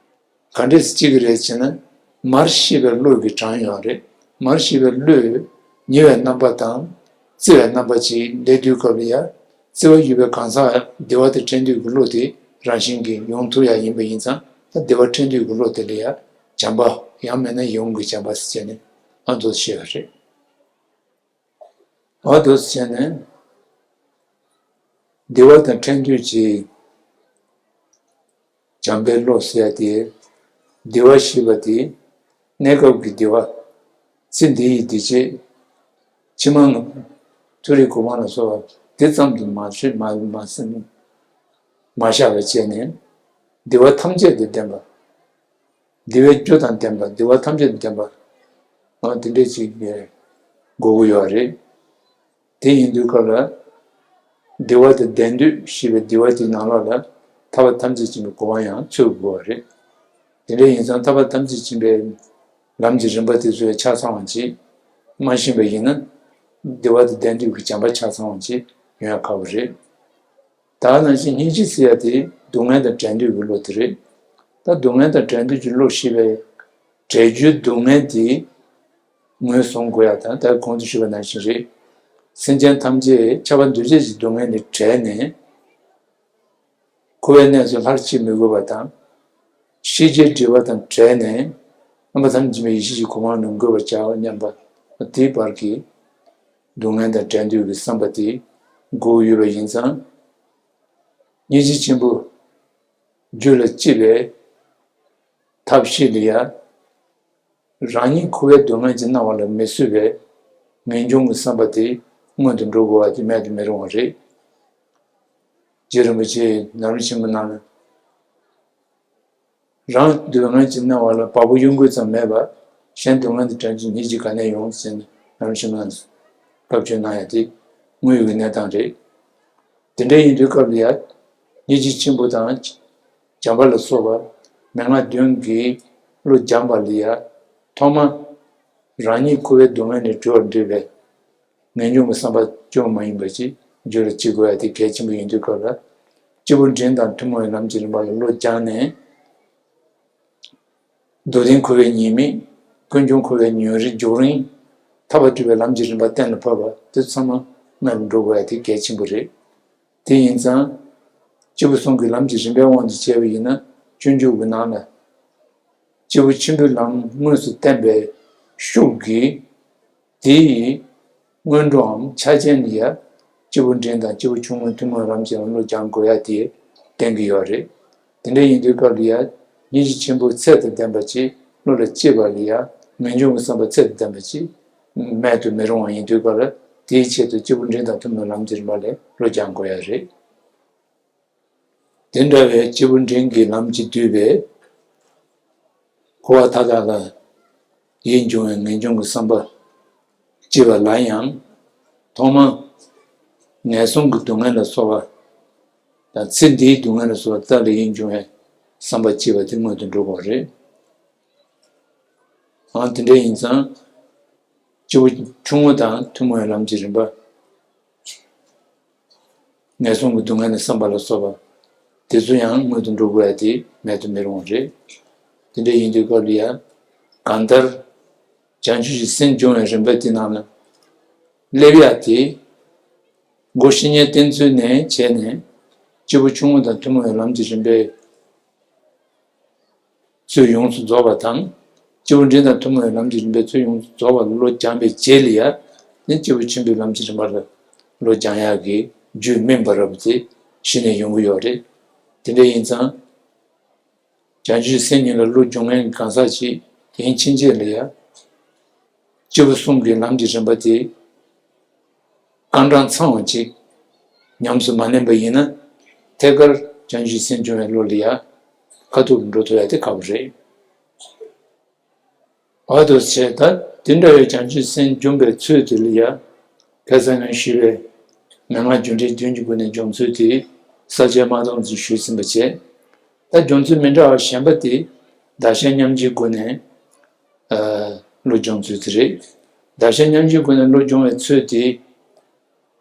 ག་འདྲས་སེ་སྐྱེ་གི་རེད་ཅེ་ན། མར་ཤེས་པའི་བློ་གིས་དྲངས་ཡོད་རེད། མར་ཤེས་པའི་བློས་ཉེ་བའི་རྣམ་པ་དང་བརྩེ་བའི་རྣམ་པ་ཅིག་སླེབས་དུས་སྐབས་ལ་ཡ། བརྩེ་བ་ཡོད་པའི་གང་ཟག་བདེ་བ་དང་ཕྲད་འདོད་ཀྱི་བློ་དེ་རང་བཞིན་གྱིས་ཡོང་ཐུབ་ཡ་ཡིན་པ་ཡིན་ཙང་། ད་བདེ་བ་ཕྲད་འདོད་ཀྱི་བློ་དེ་ལ་ཡ་བྱམས་པ། ཡང་མིན་ན་ཡིད་འོང་གི་བྱམས་པ་ཟེར་བྱས་ནས་ཨ་འདུག་བཤད་པ་རེད། ཨ་འདུག་བྱས་ནས་བདེ་བ་དང་ཕྲད་འདོད་ཀྱི་བྱམས་པའི་བློ་ཟེར་ཡ་དེ། བདེ་བ་ཞེས་པ་དེ་གནས་སྐབས་ཀྱི་བདེ་བ། ཚེ་འདི་ཡི་བདེ་སྐྱིད། ཕྱི་མ་མཐོ་རིས་གོ་འཕང་ལ་སོགས་པ་དེ་ཙམ་དུ་མ་ཟད་མ་མ་ཟད་མ་བཞག་པ་བྱས་ནས། བདེ་བ་ཐམས་ཅད་དང་ལྡན་པ། བདེ་བའི་རྒྱུ་དང་ལྡན་པ། བདེ་བ་ཐམས་ཅད་དང་ལྡན་པ། ཨ་དེ་འདྲས་ཅིག་དགོས་ཀྱི་ཡོད་རེད། དེ་ཡིན་དུས་སྐབས་ལ། བདེ་བ་དང་ལྡན་འདོད་ཞེས་པའི་བདེ་བ་དེའི་ནང་ལོགས་ལ་ཐར་པ་ཐམས་ཅད་མཁྱེན་པའི་གོ་འཕང་ཡང་འཚོལ་དགོས་པ་རེད། དེ་འདྲ་ཡིན་ཙང་ཐར་པ་ཐམས་ཅད་མཁྱེན་པའི་ལམ་གྱི་རིམ་པ་དེ་ཚོ་ཆ་ཚང་བ་ཅིག་མ་ཤེས་པ་ཡིན་ན། བདེ་བ་དང་ལྡན་འདོད་ཀྱི་བྱམས་པ་ཆ་ཚང་བ་ཅིག་ཡོང་ཡ་ཁག་པོ་རེད། ད་ནང་བཞིན་སྙིང་རྗེ་ཟེར་ཡ་དེ་སྡུག་བསྔལ་དང་བྲལ་འདོད་ཀྱི་བློ་དེ་རེད། ད་སྡུག་བསྔལ་དང་བྲལ་འདོད་ཀྱི་བློ་ཞེས་པའི་བྲལ་རྒྱུའི་སྡུག་བསྔལ་དེ་ངོས་བཟུང་དགོས་ཡ་དང་ད་གོང་དུ་ཞུས་པ་ནང་བཞིན་རེད། སེམས་ཅན་ཐམས་ཅད་ཁྱབ་པ་འདུ་བྱེད་ཀྱི་སྡུག་བསྔལ་ལས་བྲལ་ནས། འཁོར་བའི་གནས་སུ་སླར་སྐྱེ་མི་དགོས་པ་དང་། ཤེས་བྱའི་སྒྲིབ་པ་དང་བྲལ་ནས་རྣམ་པ་ཐམས་ཅད་མཁྱེན་པའི་ཡེ་ཤེས་ཀྱི་གོ་འཕང་ལ་འགོད་པར་བྱའོ་སྙམ་པ། དེའི་བར་གྱི་སྡུག་བསྔལ་དང་བྲལ་འདོད་ཀྱི་བསམ་པ་དེ་དགོས་ཡོད་པ་ཡིན་ཙང་། སྙིང་རྗེ་ཆེན་པོ་རྒྱུད་ལ་སྐྱེས་པའི་ཐབས་ཤེས་ལ་ཡ། རང་ཉིད་འཁོར་བའི་སྡུག་བསྔལ་གྱི་སྣང་བ་ལ་མི་བཟོད་པའི་ངེས་འབྱུང་གི་བསམ་པ་དེ་སྔོན་དུ་འགྲོ་དགོས་པ་དེ་མེད་དུ་མི་རུང་བ་རེད། རྗེ་རིན་པོ་ཆེས་ནཱ་རོ་ཆེན་པོའི་ནང་ལ། རང་སྡུག་བསྔལ་གྱི་སྣང་བ་ལ་བ་སྤུ་གཡོ་འགུལ་ཙམ་མེད་པར་གཞན་སྡུག་བསྔལ་དུ་དྲན་ཚུལ་སྙིང་རྗེ་ག་ནས་ཡོང་ཟེར་ནས་ནཱ་རོ་ཆེན་པོས་བཀའ་ཆོས་གནང་ཡ་དེ་དངོས་ཡོད་ཀྱི་གནས་སྟངས་རེད། དེ་འདྲ་ཡིན་དུས་སྐབས་ལ་ཡ། སྙིང་རྗེ་ཆེན་པོ་དང་། བྱམས་པ་ལ་སོགས་པ་མན་ངག་བདུན་གྱི་བློ་སྦྱངས་པ་ལ་ཡ། ཐོག་མ་རང་ཉིད་འཁོར་བའི་སྡུག་བསྔལ་ལས་གྲོལ་བར་འདོད་པའི་ངེས་འབྱུང་གི་བསམ་པ་བཅོས་མ་ཡིན་པ་ཞིག་རྒྱུད་ལ་སྐྱེ་དགོས་ཡ་དེ་གལ་ཆེན་པོ་ཡིན་དུས་སྐབས་ལ། སྐྱེས་བུ་འབྲིང་དང་ཐུན་མོང་བའི་ལམ་གྱི་རིམ་པ་ལ་བློ་སྦྱངས་ནས། མདོར་བསྟན་འཁོར་བའི་ཉེས་དམིགས། ཀུན་འབྱུང་འཁོར་བའི་ཉེ་རིང་རྒྱུན་རིང་། ཐར་པ་སྒྲུབ་པའི་ལམ་གྱི་རིམ་པ་གཏན་ལ་ཕབ་པ་དེ་ཚང་མ་སྔ་རུ་འགྲོ་དགོས་ཡ་དེ་གལ་ཆེན་པོ་རེད། དེ་ཡིན་ཙང་། སྐྱེས་བུ་གསུམ་གྱི་ལམ་གྱི་རིམ་པའི་དབང་དུ་བྱས་པ་ཡིན་ན། སྤྱོད་འཇུག་གི་ནང་ལ། སྐྱེས་བུ་ཆེན་པོའི་ལམ་དངོས་སུ་བསྟན་པའི་ཤུགས་ཀྱིས། དེ་ཡི་སྔོན་འགྲོའམ་ཆ་རྐྱེན་ལ་ཡ། སྐྱེས་བུ་འབྲིང་དང་སྐྱེས་བུ་ཆུང་ངུའི་ཐུན་མོང་ལམ་གྱི་བློ་སྦྱང་དགོས་ཡ་དེ་བསྟན་གྱི་ཡོད་རེད། དེ་འདྲ་ཡིན་དུས་སྐབས་ལ་ཡ། སྙིང་རྗེ་ཆེན་པོ་ཚད་དང་ལྡན་པ་ཅིག་བློ་ལ་སྐྱེས་པ་ལ་ཡ། ངེས་འབྱུང་གི་བསམ་པ་ཚད་དང་ལྡན་པ་ཅིག་མེད་དུ་མི་རུང་བ་ཡིན་དུས་སྐབས་ལ། དེའི་ཆེད་དུ་སྐྱེས་བུ་འབྲིང་དང་ཐུན་མོང་ལམ་གྱི་རིམ་པ་ལ་བློ་སྦྱང་དགོས་ཡ་རེད། དེ་འདྲ་བའི་སྐྱེས་བུ་འབྲིང་གི་ལམ་གྱིས་བསྡུས་པའི་འཁོར་བ་མཐའ་དག་ལ་ཡིད་འབྱུང་བའི་ངེས་འབྱུང་གི་བསམ་པ་སྐྱེ་བ་ལ་ཡང་། ཐོག་མར་ངན་སོང་གི་སྡུག་བསྔལ་ལ་སོགས་པ་དང་། ཚེ་འདིའི་སྡུག་བསྔལ་ལ་སོགས་པ་རྟག་ལ་ཡིད་འབྱུང་བའི་བསམ་པ་སྐྱེ་བ་དེ་སྔོན་དུ་འགྲོ་དགོས་རེད། ཨང་། དེ་འདྲ་ཡིན་ཙང་། སྐྱེས་བུ་ཆུང་ངུ་དང་ཐུན་མོང་བའི་ལམ་གྱི་རིམ་པ། ངན་སོང་གི་སྡུག་བསྔལ་ནི་བསམ་པ་ལ་སོགས་པ། དེ་ཚོ་ཡང་སྔོན་དུ་འགྲོ་དགོས་ཡ་དེ་མེད་དུ་མི་རུང་བ་རེད། དེ་འདྲ་ཡིན་དུས་སྐབས་ལ་ཡ། གང་ལྟར། བྱང་ཆུབ་ཀྱི་སེམས་སྦྱོང་བའི་རིམ་པ་དེ་ནང་ལ། སླེབས་ཡ་དེ། སྒོ་བཤེས་གཉེན་བསྟེན་ཚུལ་ནས་བྱས་ནས། སྐྱེས་བུ་ཆུང་ངུ་དང་ཐུན་མོང་བའི་ལམ་གྱི་རིམ་པའི་ཚུལ་ཡོངས་སུ་རྫོགས་པ་དང་། སྐྱེས་བུ་འབྲིང་དང་ཐུན་མོང་བའི་ལམ་གྱི་རིམ་པའི་ཚུལ་ཡོངས་སུ་རྫོགས་པ་ལ་བློ་སྦྱངས་པའི་རྗེས་ལ་ཡ། ནི་སྐྱེས་བུ་ཆེན་པོའི་ལམ་གྱི་རིམ་པ་ལ་བློ་སྦྱང་ཡག་གི་རྒྱུ་སྨིན་པ་རབ་དེ་གཞི་ནས་ཡོང་གི་ཡོད་རེད། དེ་འདྲ་ཡིན་ཙང་། བྱང་ཆུབ་སེམས་ཉིད་ལ་བློ་སྦྱོང་མཁན་གང་ཟག་ཅིག་ཡིན་ཕྱིན་ཆད་ལ་ཡ། སྐྱེས་བུ་གསུམ་གྱི་ལམ་གྱི་རིམ་པ་དེ། རྐང་གྲངས་ཚང་བ་ཅིག་ཉམས་སུ་མ་ལེན་པ་ཡིན་ན། ཐད་ཀར་བྱང་ཆུབ་སེམས་སྦྱོང་བའི་བློ་ལ་ཡ། ཁ་ཐུག་འགྲོ་ཐུབ་ཡ་དེ་ཁག་པོ་རེད། འོ་དེ་བྱས་ད་དེ་འདྲ་བའི་བྱང་ཆུབ་སེམས་སྦྱོང་བའི་ཚུལ་དེ་ལ་ཡ། ཁ་སང་ངས་ཞུས་པའི་མན་ངག་རྒྱུ་འབྲས་བདུན་གྱི་སྒོ་ནས་སྦྱོང་ཚུལ་དེ་ས་བཅད་མ་གཏོགས་ཅིག་ཞུས་ཟིན་པ་བྱས། ད་སྦྱོང་ཚུལ་མི་འདྲ་བ་གཞན་པ་དེ་བདག་གཞན་མཉམ་བརྗེའི་སྒོ་ནས། ཨ། བློ་སྦྱོང་ཚུལ་དེ་རེད། བདག་གཞན་མཉམ་བརྗེའི་སྒོ་ནས་བློ་སྦྱོང་བའི་ཚུལ་དེ།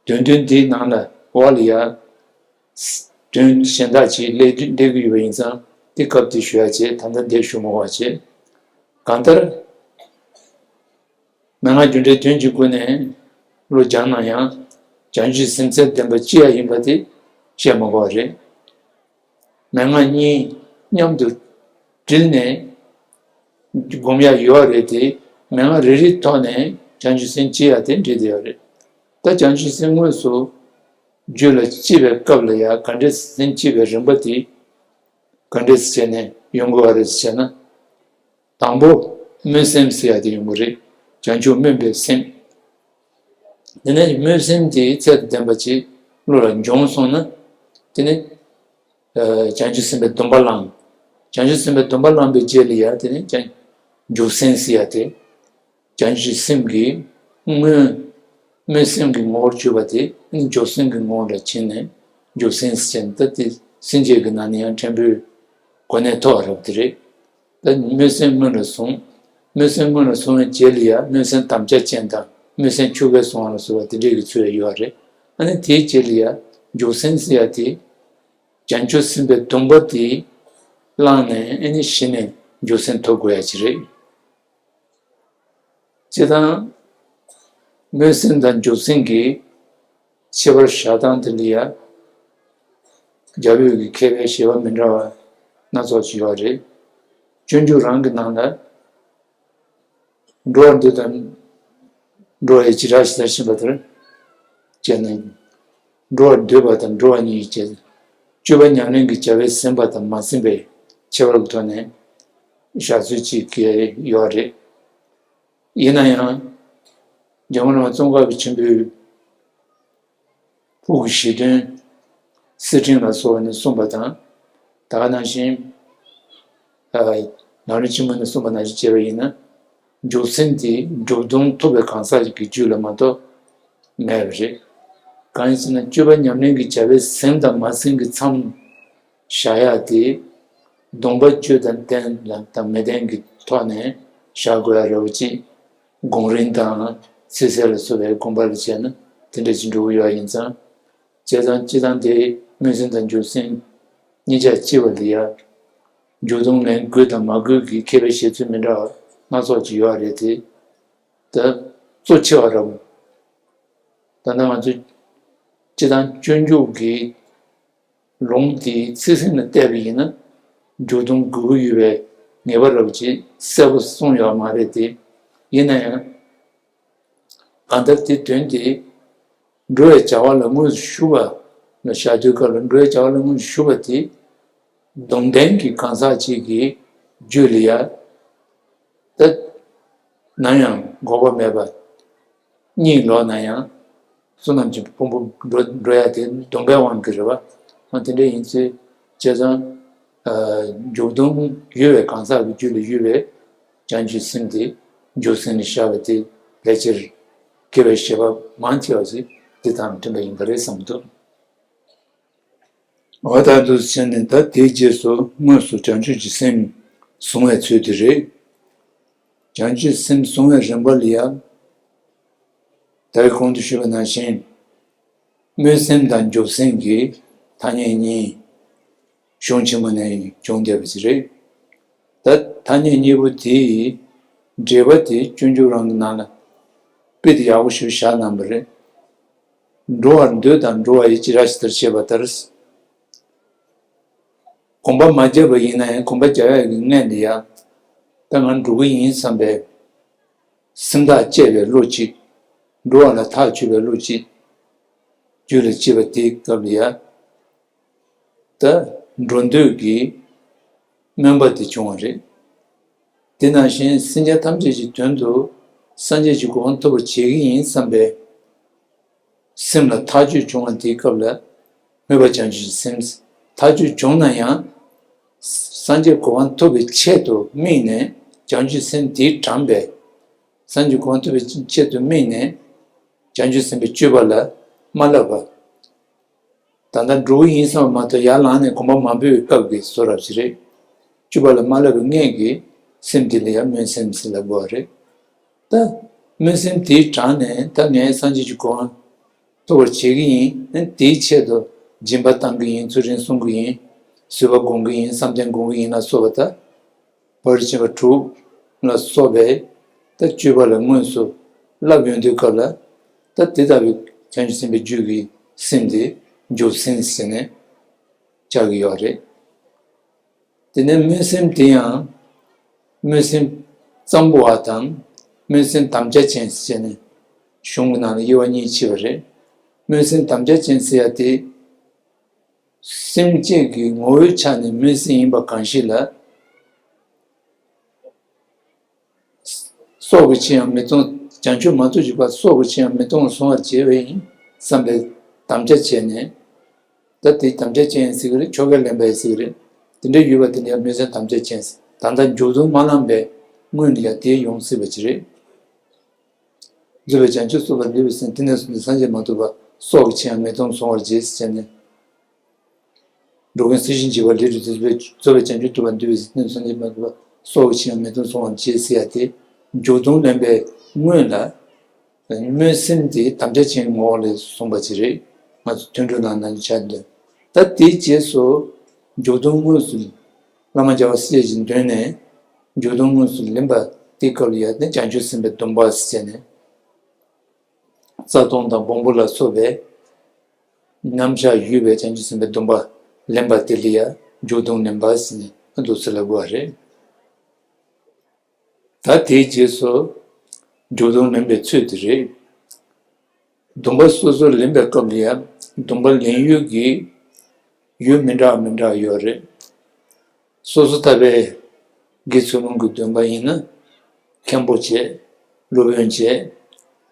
དོན་བདུན་དེའི་ནང་ལ་འོག་ལ་ཡ། དོན་གཞན་དག་ཅིག་སླེབས་སླེབས་ཀྱི་ཡོད་པ་ཡིན་ཙང་དེ་སྐབས་དེ་ཞུ་ཡ་བྱས། ད་ལྟ་འདིར་ཞུ་མ་དགོས་པ་བྱས། གང་ལྟར། མན་ངག་རྒྱུ་འབྲས་བདུན་གྱི་སྒོ་ནས་བློ་སྦྱངས་ན་ཡང་། བྱང་ཆུབ་སེམས་ཚད་ལྡན་པ་ཅི་ཡང་ཡིན་པ་དེ་བཤད་མ་དགོས་པ་རེད། མན་ངག་གཉིས་མཉམ་དུ་དྲིལ་ནས་སྒོམ་ཡ་ཡོད་རེད་དེ། མན་ངག་རེ་རེའི་ཐོག་ནས་བྱང་ཆུབ་སེམས་སྐྱེ་ཡ་དེ་འགྲིག་བསྡད་ཡོད་རེད། ད་བྱང་ཆུབ་སེམས་དངོས་སུ་རྒྱུད་ལ་སྐྱེ་བའི་སྐབས་ལ་ཡ་ག་འདྲས་སེམས་སྐྱེ་བའི་རིམ་པ་དེ་ག་འདྲས་བྱས་ནས་ཡོང་དགོས་པ་རེད་ཟེར་ན། དང་པོ་སྨོན་སེམས་ཟེར་ཡ་དེ་ཡོང་གི་རེད། བྱང་ཆུབ་སྨོན་པའི་སེམས། དེ་ནས་སྨོན་སེམས་དེ་ཚད་དང་ལྡན་པ་ཅིག་བློ་ལ་འབྱོངས་སོང་ན། དེ་ནས་ཨ་བྱང་ཆུབ་སེམས་དཔའི་སྡོམ་པ་བླངས། བྱང་ཆུབ་སེམས་དཔའི་སྡོམ་པ་བླངས་པའི་རྗེས་ལ་ཡ་དེ་ནས་བྱང་འཇུག་སེམས་ཟེར་ཡ་དེ། བྱང་ཆུབ་སེམས་ཀྱི་སྔོན། སྨོན་སེམས་ཀྱི་ངོ་བོར་གྱུར་པ་དེ་ནི་འཇུག་སེམས་ཀྱི་ངོ་བོ་ལ་ཕྱིན་ནས་འཇུག་སེམས་ཟེར་ན། ད་དེ་སེམས་བསྐྱེད་ཀྱི་ནང་ནས་ཡང་ཕྲན་བུའི་གོ་གནས་མཐོ་བ་རབ་དེ་རེད། ད་སྨོན་སེམས་སྔོན་ལ་བཟུང་། སྨོན་སེམས་སྔོན་ལ་བཟུང་བའི་རྗེས་ལ་ཡ་སྨོན་སེམས་དམ་བཅའ་ཅན་དང་སྨོན་སེམས་ཆུ་བོའི་སོང་བ་ལ་སོགས་པ་དེ་འདྲའི་གི་ཚུལ་ཡོད་རེད། ཨ་ནི་དེའི་རྗེས་ལ་ཡ་འཇུག་སེམས་ཟེར་ཡ་དེ། བྱང་ཆུབ་སེམས་དཔའི་སྡོམ་པ་དེ་བླངས་ནས། ཨ་ནི་གཞི་ནས་འཇུག་སེམས་ཐོབ་དགོས་ཡ་ཅིག་རེད། སྤྱིར་བཏང་སྨོན་སེམས་དང་འཇུག་སེམས་ཀྱི་ཁྱད་པར་བཞག་སྟངས་དེ་ལ་ཡ། རྒྱ་བོད་ཀྱི་མཁས་པའི་བཞེད་པ་མི་འདྲ་བ་སྣ་ཚོགས་ཅིག་ཡོད་རེད། སྤྱོད་འཇུག་རང་གི་ནང་ལ། འགྲོ་བར་འདོད་དང་འགྲོ་བའི་བྱེ་བྲག་ཞེས་བཤད་པ་ལྟར་བྱས་ན། འགྲོ་བར་འདོད་པ་དང་འགྲོ་བ་གཉིས་ཀྱི་སྤྱོད་པ་ཉམས་ལེན་གྱི་བྱ་བས་ཟིན་པ་དང་མ་ཟིན་པའི་ཁྱད་པར་གྱི་ཐོག་ནས་བཞག་ཚུལ་ཅིག་ཡོད་རེད། ཡིན་ན་ཡང་། འཇམ་མགོན་བླ་མ་ཙོང་ཁ་པ་ཆེན་པོས་ཕུགས་ཀྱི་བཞེད་དོན་གསེར་ཕྲེང་ལ་སོགས་ནས་གསུངས་པ་དང་། ད་ག་ནང་བཞིན། ཨ། ནཱ་རོ་ཆེན་མོ་ནས་གསུངས་པ་ནང་བཞིན་བྱས་པ་ཡིན་ན། འཇུག་སེམས་དེ་འགྲོ་དོན་ཐོབ་པའི་གང་ཟག་ཅིག་གི་རྒྱུད་ལ་མ་གཏོགས་མེད་པ་རེད། གང་ཡིན་ཟེར་ན། སྤྱོད་པ་ཉམས་ལེན་གྱི་བྱ་བས་ཟིན་དང་མ་ཟིན་གྱི་མཚམས་བཞག་ཡག་དེ། སྡོམ་པ་སྤྱོད་དང་ལྡན་དང་མི་ལྡན་གྱི་ཐོག་ནས་བཞག་དགོས་ཡ་རེད་པ་ཅིག་དགོངས་རིན་དང་ཚིག་གསལ་ལ་སོགས་པའི་དགོངས་པ་ལ་བྱས་ན་དེ་འདྲ་ཅིག་འགྲོ་གི་ཡོད་ཡིན་ཙང་། བྱས་ཙང་སྤྱིར་བཏང་དེ་སྨོན་སེམས་དང་འཇུག་སེམས་གཉིས་ཆ་གཅིག་པ་ལ་ཡ། འཇུག་ལྡོག་ལན་དགོས་དང་མ་དགོས་ཀྱི་མཁས་པའི་བཤད་ཚུལ་མི་འདྲ་བ་སྣ་ཚོགས་ཅིག་ཡོད་རེད་དེ། ད་གཙོ་ཆེ་བ་ར་བོ། ད་ལྟ་ང་ཚོས་སྤྱིར་བཏང་སྤྱོད་འཇུག་གི་ལུང་དེའི་ཚིག་ཟིན་ལ་བལྟས་པ་ཡིན་ན། འཇུག་ལྡོག་དགོས་ཀྱི་ཡོད་པའི་ངེས་པ་ར་བོ་ཅིག་གསལ་པོ་གསུངས་ཡོད་མ་རེད་དེ། ཡིན་ན་ཡང་། གང་ལྟར་དེ་དོན་དེ། འགྲོ་བའི་བྱ་བ་ལ་དངོས་སུ་ཞུགས་པ་ལ་བཞག་དུས་སྐབས་ལ། འགྲོ་བའི་བྱ་བ་ལ་དངོས་སུ་ཞུགས་པ་དེ། སྡོམ་ལྡན་གྱི་གང་ཟག་ཅིག་གི་རྒྱུད་ལ་ཡ། ད་ནམ་ཡང་འགོག་པ་མེད་པ། གཉིད་ལོག་ན་ཡང་བསོད་ནམས་ཀྱི་ཕུང་པོ་འགྲོ་འགྲོ་ཡ་དེ་སྡོམ་པའི་དབང་གིས་རེད་བ། ཨ་དེ་འདྲ་ཡིན་ཚེ། བྱས་ཙང་། ཨ་འཇུག་ལྡོག་ཡོད་པའི་གང་ཟག་གི་རྒྱུད་ལ་ཡོད་པའི་བྱང་ཆུབ་སེམས་དེ་འཇུག་སེམས་ལ་བཞག་པ་དེ་ཕལ་ཆེར་མཁས་པའི་བཤད་པ་མང་ཆེ་བ་ཞིག་འདི་དང་མཐུན་པ་ཡིན་པ་རེད་བསམ་འདུག་འོ་ད་འདུག་བྱས་ནས་ད་དེའི་རྗེས་སུ་དངོས་སུ་བྱང་ཆུབ་ཀྱི་སེམས་བཟུང་བའི་ཚུལ་དེ་རེད། བྱང་ཆུབ་སེམས་བཟུང་བའི་རིམ་པ་ལ་ཡང་། ད་གིན་གོང་དུ་ཞུས་པ་ནང་བཞིན། སྨོན་སེམས་དང་འཇུག་སེམས་ཀྱི་ཐ་སྙད་གཉིས་གཞུང་ཆེན་མོ་ནས་བྱུང་བསྡད་པ་ཞིག་རེད། ད་ཐ་སྙད་གཉིས་པོ་དེའི་འགྲེལ་པ་དེ་སྤྱོད་འཇུག་རང་གི་ནང་ལ་དཔེ་དེ་ཡག་པོ་ཞིག་བཞག་གནང་བ་རེད། འགྲོ་བར་འདོད་དང་འགྲོ་བ་ཡི་ཅི་ར་ཞིག་ལྟར་བཤད་པ་ལྟར། གོམས་པ་མ་བརྒྱབ་པ་ཡིན་ན་ཡང་གོམས་པ་རྒྱག་ཡག་གི་སྔོན་ལ་ཡང་། ད་ང་འགྲོ་གི་ཡིན་བསམ་པའི་སེམས་ཐག་བཅད་པའི་བློ་གཅིག་འགྲོ་བ་ལ་ཐག་ཆོད་པའི་བློ་གཅིག་རྒྱུད་ལ་སྐྱེས་པ་དེའི་སྐབས་ལ་ཡང་། ད་འགྲོ་འདོད་ཀྱི་སྨོན་པ་དེ་བྱུང་བ་རེད། དེ་ནང་བཞིན་སེམས་ཅན་ཐམས་ཅད་ཀྱི་དོན་དུ་སངས་རྒྱས་ཀྱི་གོ་འཕང་ཐོབ་པར་བྱེད་ཀྱི་ཡིན་བསམ་པའི་སེམས་ལ་ཐག་ཆོད་བྱུང་བ་དེའི་སྐབས་ལ་སྨོན་པ་བྱང་ཆུབ་ཀྱི་སེམས། ཐག་ཆོད་བྱུང་ན་ཡང་སངས་རྒྱས་གོ་འཕང་ཐོབ་པའི་ཆེད་དུ་དམིགས་ནས་བྱང་ཆུབ་སེམས་དེས་དྲངས་པའི། སངས་རྒྱས་གོ་འཕང་ཐོབ་པའི་ཆེད་དུ་དམིགས་ནས་བྱང་ཆུབ་སེམས་དཔའི་སྤྱོད་པ་ལ་མ་བསླབ་པ། ད་ལྟ་འགྲོ་གི་ཡིན་བསམ་པ་མ་གཏོགས་ཡར་ལངས་ནས་གོམ་པ་མ་སྤོས་པའི་སྐབས་ཀྱི་བཟོ་འདྲ་ཞིག་རེད། སྤྱོད་པ་ལ་མ་བསླབ་པའི་སྔོན་གྱི་སེམས་དེ་ལ་ཡང་སྨོན་སེམས་ཟེར་ལབ་དགོས་པ་རེད། ད་སྨོན་སེམས་དེའི་དྲངས་ནས་ད་ངས་སངས་རྒྱས་ཀྱི་གོ་འཕང་ཐོབ་པར་བྱེད་ཀྱི་ཡིན། དེའི་ཆེད་དུ་སྦྱིན་པ་བཏང་གི་ཡིན། ཚུལ་ཁྲིམས་སྲུང་གི་ཡིན། བཟོད་པ་སྒོམ་གྱི་ཡིན། བསམ་གཏན་སྒོམ་གྱི་ཡིན་ལ་སོགས་པ་དང་། བར་ཆད་པ་དྲུག་ལ་སོགས་པའི་ད་སྤྱོད་པ་ལ་དངོས་སུ་བསླབ་ཡོང་དུས་སྐབས་ལ། ད་དེ་ལྟ་བུའི་བྱང་ཆུབ་སེམས་དཔའི་རྒྱུད་ཀྱི་སེམས་དེ་འཇུག་སེམས་ཟེར་ནས་བྱ་གི་ཡོད་རེད། དེ་ནས་སྨོན་སེམས་དེ་ཡང་སྨོན་སེམས་གཙང་པོ་བ་དང་སྨོན་སེམས་དམ་བཅའ་ཅན་ཟེར་ནས་གཞུང་གི་ནང་ལ་དབྱེ་བ་གཉིས་ཕྱེ་བ་རེད། སྨོན་སེམས་དམ་བཅའ་ཅན་ཟེར་ཡ་དེ། སེམས་ཅན་གྱི་ངོ་བོའི་ཆ་ནས་སྨོན་སེམས་ཡིན་པ་གང་ཞིག་ལ། སྲོག་གི་ཕྱིར་ཡང་མི་གཏོང་། བྱང་ཆུབ་མ་ཐོབ་ཅིག་པ་སྲོག་གི་ཕྱིར་ཡང་མི་གཏོང་བར་བཟུང་བར་བྱེད་པ་ཡིན་བསམ་པའི་དམ་བཅའ་བྱས་ནས། ད་དེ་དམ་བཅའ་ཅན་ཟེར་གི་རེད། ཆོ་ག་ལེན་པ་ཡིན་ཟེར་གི་རེད། དེ་འདྲ་ཡོད་པ་དེ་འདྲ་ཡང་སྨོན་སེམས་དམ་བཅའ་ཅན་ཟེར། ད་ལྟ་འཇུག་ལྡོག་མ་ལངས་པའི་སྔོན་ལ་ཡང་དེ་ཡོང་སྲིད་པ་ཅིག་རེད། རྫོགས་པའི་བྱང་ཆུབ་ཐོབ་པར་འདོད་པའི་སེམས་དེ་ནས་བཟུང་སྟེ་སངས་རྒྱས་མ་ཐོབ་བར་སྲོག་གི་ཕྱིར་ཡང་མི་གཏོང་བར་བཟུང་བར་བྱེད་ཟེར་ནས། འགྲོ་ཀུན་སྲིད་ཞིའི་འཇིགས་པ་ལས་གྲོལ་ཏེ། རྫོགས་པའི་བྱང་ཆུབ་ཐོབ་པར་འདོད་པའི་སེམས་དེ་ནས་བཟུང་སྟེ་སངས་རྒྱས་མ་ཐོབ་བར་སྲོག་གི་ཕྱིར་ཡང་མི་གཏོང་བར་བཟུང་བར་བྱེད་ཟེར་ཡ་དེ། འཇུག་ལྡོག་ལེན་པའི་སྔོན་ལ་སྨོན་སེམས་དེ་དམ་བཅའ་ཅན་ངོ་བོ་ལ་གསུངས་པ་ཅིག་རེད། ང་ཚོ་ཐུན་དྲུག་ནང་ན་ཆ་འདོན། ད་དེའི་རྗེས་སུ་འཇུག་ལྡོག་དངོས་སུ། བླ་མ་རྒྱལ་བ་སྲས་བཅས་ཀྱི་མདུན་ནས་འཇུག་ལྡོག་དངོས་སུ་ལེན་པ་དེའི་སྐབས་ལ་ཡང་ནི་བྱང་ཆུབ་སེམས་དཔའི་སྡོམ་པ་ཟེར་ནས། རྩ་ལྟུང་དང་སྦོམ་པོ་ལ་སོགས་པའི་རྣམ་གཞག་ཡོད་པའི་བྱང་ཆུབ་སེམས་དཔའི་སྡོམ་པ་ལེན་པ་དེ་ལ་ཡང་འཇུག་ལྡོག་ལེན་པ་ཟེར་ནས་འདུག་ཟེར་ལབ་དགོས་པ་རེད། ད་དེའི་རྗེས་སུ་འཇུག་ལྡོག་ལེན་པའི་ཚུལ་དེ་རེད། སྡོམ་པ་སོ་སོར་ལེན་པའི་སྐབས་ལ་ཡང་སྡོམ་པ་ལེན་ཡུལ་གྱི་ཡུལ་མི་འདྲ་མི་འདྲ་ཡོད་རེད། སོ་སོ་ལྟ་བུའི་དགེ་ཚུལ་སློང་གི་སྡོམ་པ་ཡིན་ན། མཁན་པོ་བྱས། སློབ་དཔོན་བྱས།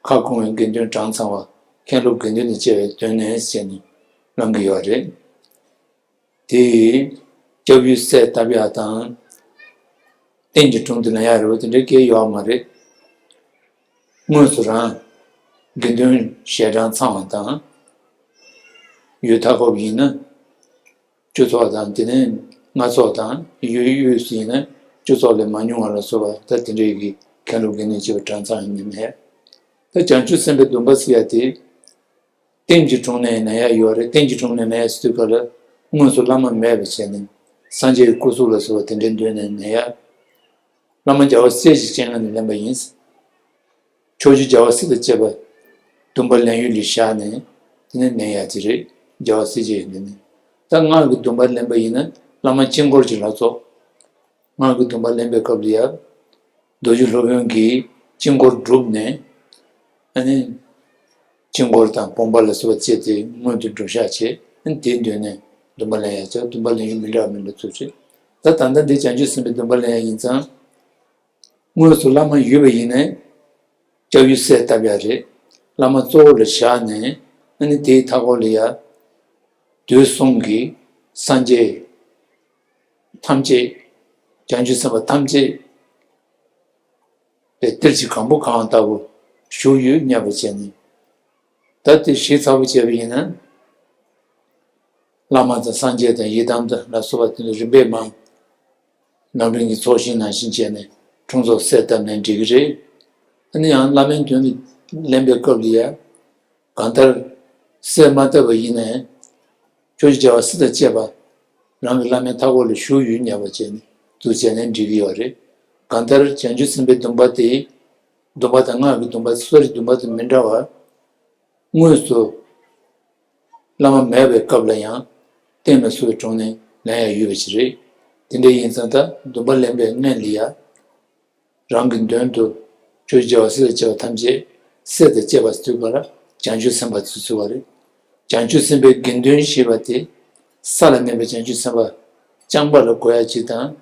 ཁ་སྐོང་བའི་དགེ་འདུན་གྲངས་ཚང་བ། མཁན་སློབ་དགེ་འདུན་དང་བཅས་པའི་དོན་ནས་བྱས་ནས་བླང་གི་ཡོད་རེད། དེ་ཡིས་སྐྱབས་ཡུལ་གསལ་བཏབ་ཡག་དང་། རྟེན་གྱི་དྲུང་དུ་ལེན་ཡག་རེད་པ། དེ་འདྲའི་སྐད་ཡོད་མ་རེད། དངོས་སུ་རང་དགེ་འདུན་ཞལ་གྲངས་ཚང་བ་དང་། ཡུལ་མཐའ་འཁོབ་ཡིན་ན་བཅུ་ཚོགས་དང་། དེ་ནས་ལྔ་ཚོགས་དང་། ཡུལ་དབུས་སུ་ཡིན་ན་བཅུ་ཚོགས་ལས་མ་ཉུང་བ་ལ་སོགས་པ། ད་དེ་འདྲའི་གི་མཁན་སློབ་དགེ་འདུན་བཅས་པ་གྲངས་ཚང་ཡིན་མེད། ད་བྱང་ཆུབ་སེམས་དཔའི་སྡོམ་པ་ཟེར་ཡ་དེ། རྟེན་གྱི་དྲུང་ནས་ལེན་ཡག་ཡོད་རེད། རྟེན་གྱི་དྲུང་ནས་ལེན་ཡག་ཟེར་དུས་སྐབས་ལ་དངོས་སུ་བླ་མ་མེད་པ་བྱས་ནས། སངས་རྒྱས་ཀྱི་སྐུ་གཟུགས་ལ་སོགས་པ་དེ་འདྲའི་མདུན་ནས་ལེན་ཡ། བླ་མ་རྒྱལ་བ་སྲས་ཀྱི་སྤྱན་སྔ་ནས་ལེན་པ་ཡིན། ཕྱོགས་བཅུའི་རྒྱལ་བ་སྲས་དང་བཅས་པ་སྡོམ་པ་ལེན་ཡུལ་ལ་བཞག་ནས་དེ་ནས་ལེན་ཡ་དེ་རེད། རྒྱལ་བ་སྲས་ཀྱི་ཡོན་ཏན་ནི། ད་སྔགས་ཀྱི་སྡོམ་པ་ལེན་པ་ཡིན་ན་བླ་མ་དཀྱིལ་འཁོར་གྱི་ལྷ་ཚོགས། སྔགས་ཀྱི་སྡོམ་པ་ལེན་པའི་སྐབས་ལ་ཡང་། རྡོ་རྗེ་སློབ་དཔོན་གྱིས་དཀྱིལ་འཁོར་བསྒྲུབས་ནས། ཨ་ནི། དཀྱིལ་འཁོར་དང་བུམ་པ་ལ་སོགས་པ་བཅས་ཏེ་སྔོན་དུ་བསྒྲུབ་བཞག་བྱས། ཨ་ནི་དེའི་མདུན་ནས་སྡོམ་པ་ལེན་ཡ་བྱ། སྡོམ་པ་ལེན་ཡུལ་མི་འདྲ་བ་མི་འདྲ་བ་ཚུལ་རེད། ད་ད་ལྟ་འདི་བྱང་ཆུབ་སེམས་དཔའི་སྡོམ་པ་ལེན་ཡ་ཡིན་ཙང་། དངོས་སུ་བླ་མ་ཡོད་པ་ཡིན་ནའི། སྐྱབས་ཡུལ་གསལ་བཏབ་ཡ་རེད། བླ་མ་གཙོ་བོ་ལ་བཞག་ནས། ཨ་ནི་དེའི་མཐའ་འཁོར་ལ་ཡ། དུས་གསུམ་གྱི་སངས་རྒྱས་ཐམས་ཅད། བྱང་ཆུབ་སེམས་དཔའ་ཐམས་ཅད་པའི་གཏེར་གྱི་གང་བུ་གང་ལྟ་བུ་བཞུགས་ཡོད་སྙམ་པ་བྱས་ནས། ད་དེ་ཞིབ་ཚགས་པོ་བྱས་པ་ཡིན་ན། བླ་མ་དང་སངས་རྒྱས་དང་ཡི་དམ་དང་ལ་སོགས་པ་དེ་ཚོ་རིམ་པས་མར་ནང་དོན་གྱི་ཚོགས་ཞིང་ནང་བཞིན་བྱས་ནས་འཁྲུངས་ཚོགས་གསལ་བཏབ་ནས་འགྲིག་གི་རེད། ཨ་ནི་ཡང་བླ་མའི་མདུན་དུ་ལེན་པའི་སྐབས་ལ་ཡ། གང་ལྟར་གསལ་མ་བཏབ་པ་ཡིན་ནའི། ཕྱོགས་བཅུའི་རྒྱལ་བ་སྲས་དང་བཅས་པ་རང་གི་བླ་མའི་མཐའ་འཁོར་ལ་བཞུགས་ཡོད་སྙམ་པ་བྱས་ནས་འདུག་བྱས་ནས་འགྲིག་གི་ཡོད་རེད། གང་ལྟར་བྱང་ཆུབ་སེམས་དཔའི་སྡོམ་པ་དེ། སྡོམ་པ་དང་སྔགས་ཀྱི་སྡོམ་པ་སོ་སོའི་སྡོམ་པ་དང་མི་འདྲ་བར། དངོས་སུ་བླ་མ་མེད་པའི་སྐབས་ལ་ཡང་བསྟན་པའི་སྲོལ་དྲུང་ནས་ལེན་ཡ་ཡོད་པ་ཞིག་རེད། དེ་འདྲ་ཡིན་ཙང་ད་སྡོམ་པ་ལེན་པའི་སྔོན་ལ་ཡ། རང་གི་མདུན་དུ་ཕྱོགས་བཅུའི་རྒྱལ་བ་སྲས་དང་བཅས་པ་ཐམས་ཅད་སྲས་དང་བཅས་པ་ཚུལ་བ་ལ་བྱང་ཆུབ་སེམས་དཔའ་ཚུལ་ཚུལ་བ་རེད། བྱང་ཆུབ་སེམས་དཔའི་དགེ་འདུན་ཞེས་པ་དེ་ས་ལ་གནས་པའི་བྱང་ཆུབ་སེམས་དཔའ་རྐྱང་པ་ལ་གོ་ཡ་གཅིག་དང་།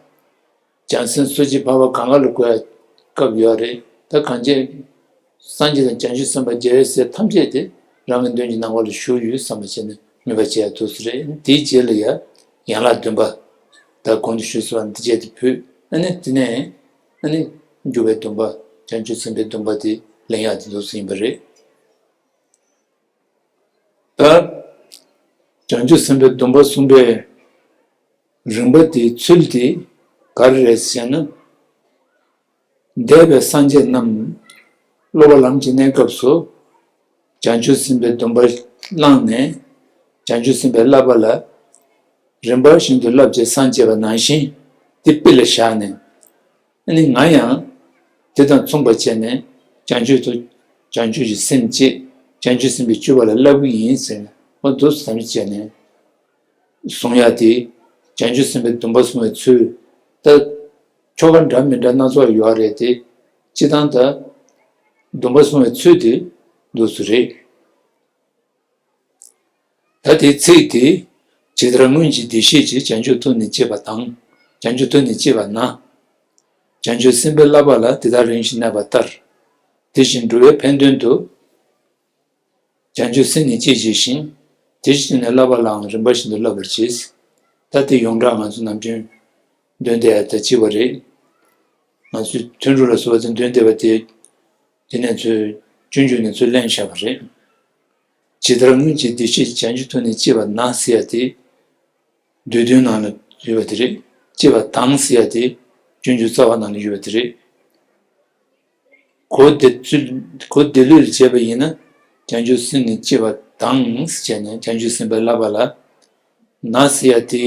བྱང་སེམས་སོ་སྐྱེ་འཕགས་པ་གང་ག་ལ་གོ་ཡ་སྐབས་ཡོད་རེད། ད་གང་བྱས། སངས་རྒྱས་དང་བྱང་ཆུབ་སེམས་དཔའ་རྒྱལ་བའི་སྲས་ཐམས་ཅད་དེ་རང་གི་མདུན་གྱི་ནང་ཁོག་ལ་བཞུགས་ཡོད་བསམ་པ་བྱས་ནས་མོས་པ་བྱས་ཡ་འདུག་སེ་རེད། དེའི་རྗེས་ལ་ཡ་ཡན་ལག་བདུན་པ། ད་གོང་དུ་ཞུས་སོང་བ་འདི་བྱས་ཏེ་ཕུལ། ཨ་ནི་དེ་ནས་ཨ་ནི་འཇུག་པའི་སྡོམ་པ། བྱང་ཆུབ་སེམས་དཔའི་སྡོམ་པ་དེ་ལེན་ཡག་དེ་འདུག་སེ་ཡིན་པ་རེད། ད་བྱང་ཆུབ་སེམས་དཔའི་སྡོམ་པ་གསུངས་པའི་རིམ་པ་དེའི་ཚུལ་དེ་ག་རེ་རེད་ཟེར་ན། འདས་པའི་སངས་རྒྱས་རྣམས་སློབ་པ་ལམ་གྱི་གནས་སྐབས་སུ། བྱང་ཆུབ་སེམས་དཔའི་སྡོམ་པ་བླངས་ནས། བྱང་ཆུབ་སེམས་དཔའི་བསླབ་པ་ལ་རིམ་པ་བཞིན་དུ་བསླབ་བྱས་སངས་རྒྱས་པ་ནང་བཞིན་དེ་དཔེ་ལ་བཞག་ནས། ཨ་ནི་ང་ཡང་དེ་དང་མཚུངས་པ་བྱས་ནས་བྱང་ཆུབ་ཏུ། བྱང་ཆུབ་ཀྱི་སེམས་བསྐྱེད། བྱང་ཆུབ་སེམས་དཔའི་སྤྱོད་པ་ལ་བསླབ་ཀྱི་ཡིན་ཟེར་ནས། འོ་འདུག་སེ་དམ་བཅས་ནས་གསུང་ཡ་དེ། བྱང་ཆུབ་སེམས་དཔའི་སྡོམ་པ་གསུང་བའི་ཚུལ། ད་ཆོ་ག་འདྲ་མི་འདྲ་སྣ་ཚོགས་ཡོད་རེད་དེ། སྤྱིར་བཏང་ད་སྡོམ་པ་གསུང་བའི་ཚུལ་དེ་འདུག་སེ་རེད། ད་དེའི་ཚིག་དེ། ཇི་ལྟར་སྔོན་གྱི་བདེ་གཤེགས་ཀྱིས། བྱང་ཆུབ་ཐུགས་ནི་བསྐྱེད་པ་དང་། བྱང་ཆུབ་ཐུགས་ནི་བསྐྱེད་པ་ན། བྱང་ཆུབ་སེམས་དཔའི་བསླབ་པ་ལ་དེ་ལྟར་རིམ་བཞིན་གནས་པ་ལྟར། དེ་བཞིན་འགྲོ་བའི་ཕན་དོན་དུ། བྱང་ཆུབ་སེམས་ནི་བསྐྱེད་བགྱི་ཞིང་། དེ་བཞིན་ནི་བསླབ་པ་ལའང་རིམ་པ་བཞིན་དུ་བསླབ་པར་བྱེད། ད་དེ་ཡོངས་གྲགས་ང་ཚོ་ནམ་རྒྱུན་འདོན་བསྡད་ཡ་ད་གཅིག་པ་རེད། ང་ཚོས་ཐུན་དྲུག་ལ་སོགས་པ་དེ་འདོན་བསྡད་པ་དེ། དེ་ནས་ཚུར་སྤྱོད་འཇུག་ནས་ཚུར་ལེན་བཞག་པ་རེད། ཇི་ལྟར་སྔོན་གྱི་བདེ་གཤེགས་ཀྱིས། བྱང་ཆུབ་ཐུགས་ནི་བསྐྱེད་པ་ན་ཟེར་ཡ་དེ། བསྡུས་དོན་ནང་ལ་ཡོད་པ་དེ་རེད། བསྐྱེད་པ་དང་ཟེར་ཡ་དེ་སྤྱོད་འཇུག་རྩ་བ་ནང་ལ་ཡོད་པ་དེ་རེད། གོ་བདེ་ཚུལ། གོ་བདེ་ལོས་ལ་བྱས་པ་ཡིན་ན། བྱང་ཆུབ་སེམས་ནི་བསྐྱེད་པ་དང་ཟེར་བྱས་ནས་བྱང་ཆུབ་སེམས་དཔའི་བསླབ་པ་ལ། ན་ཟེར་ཡ་དེ།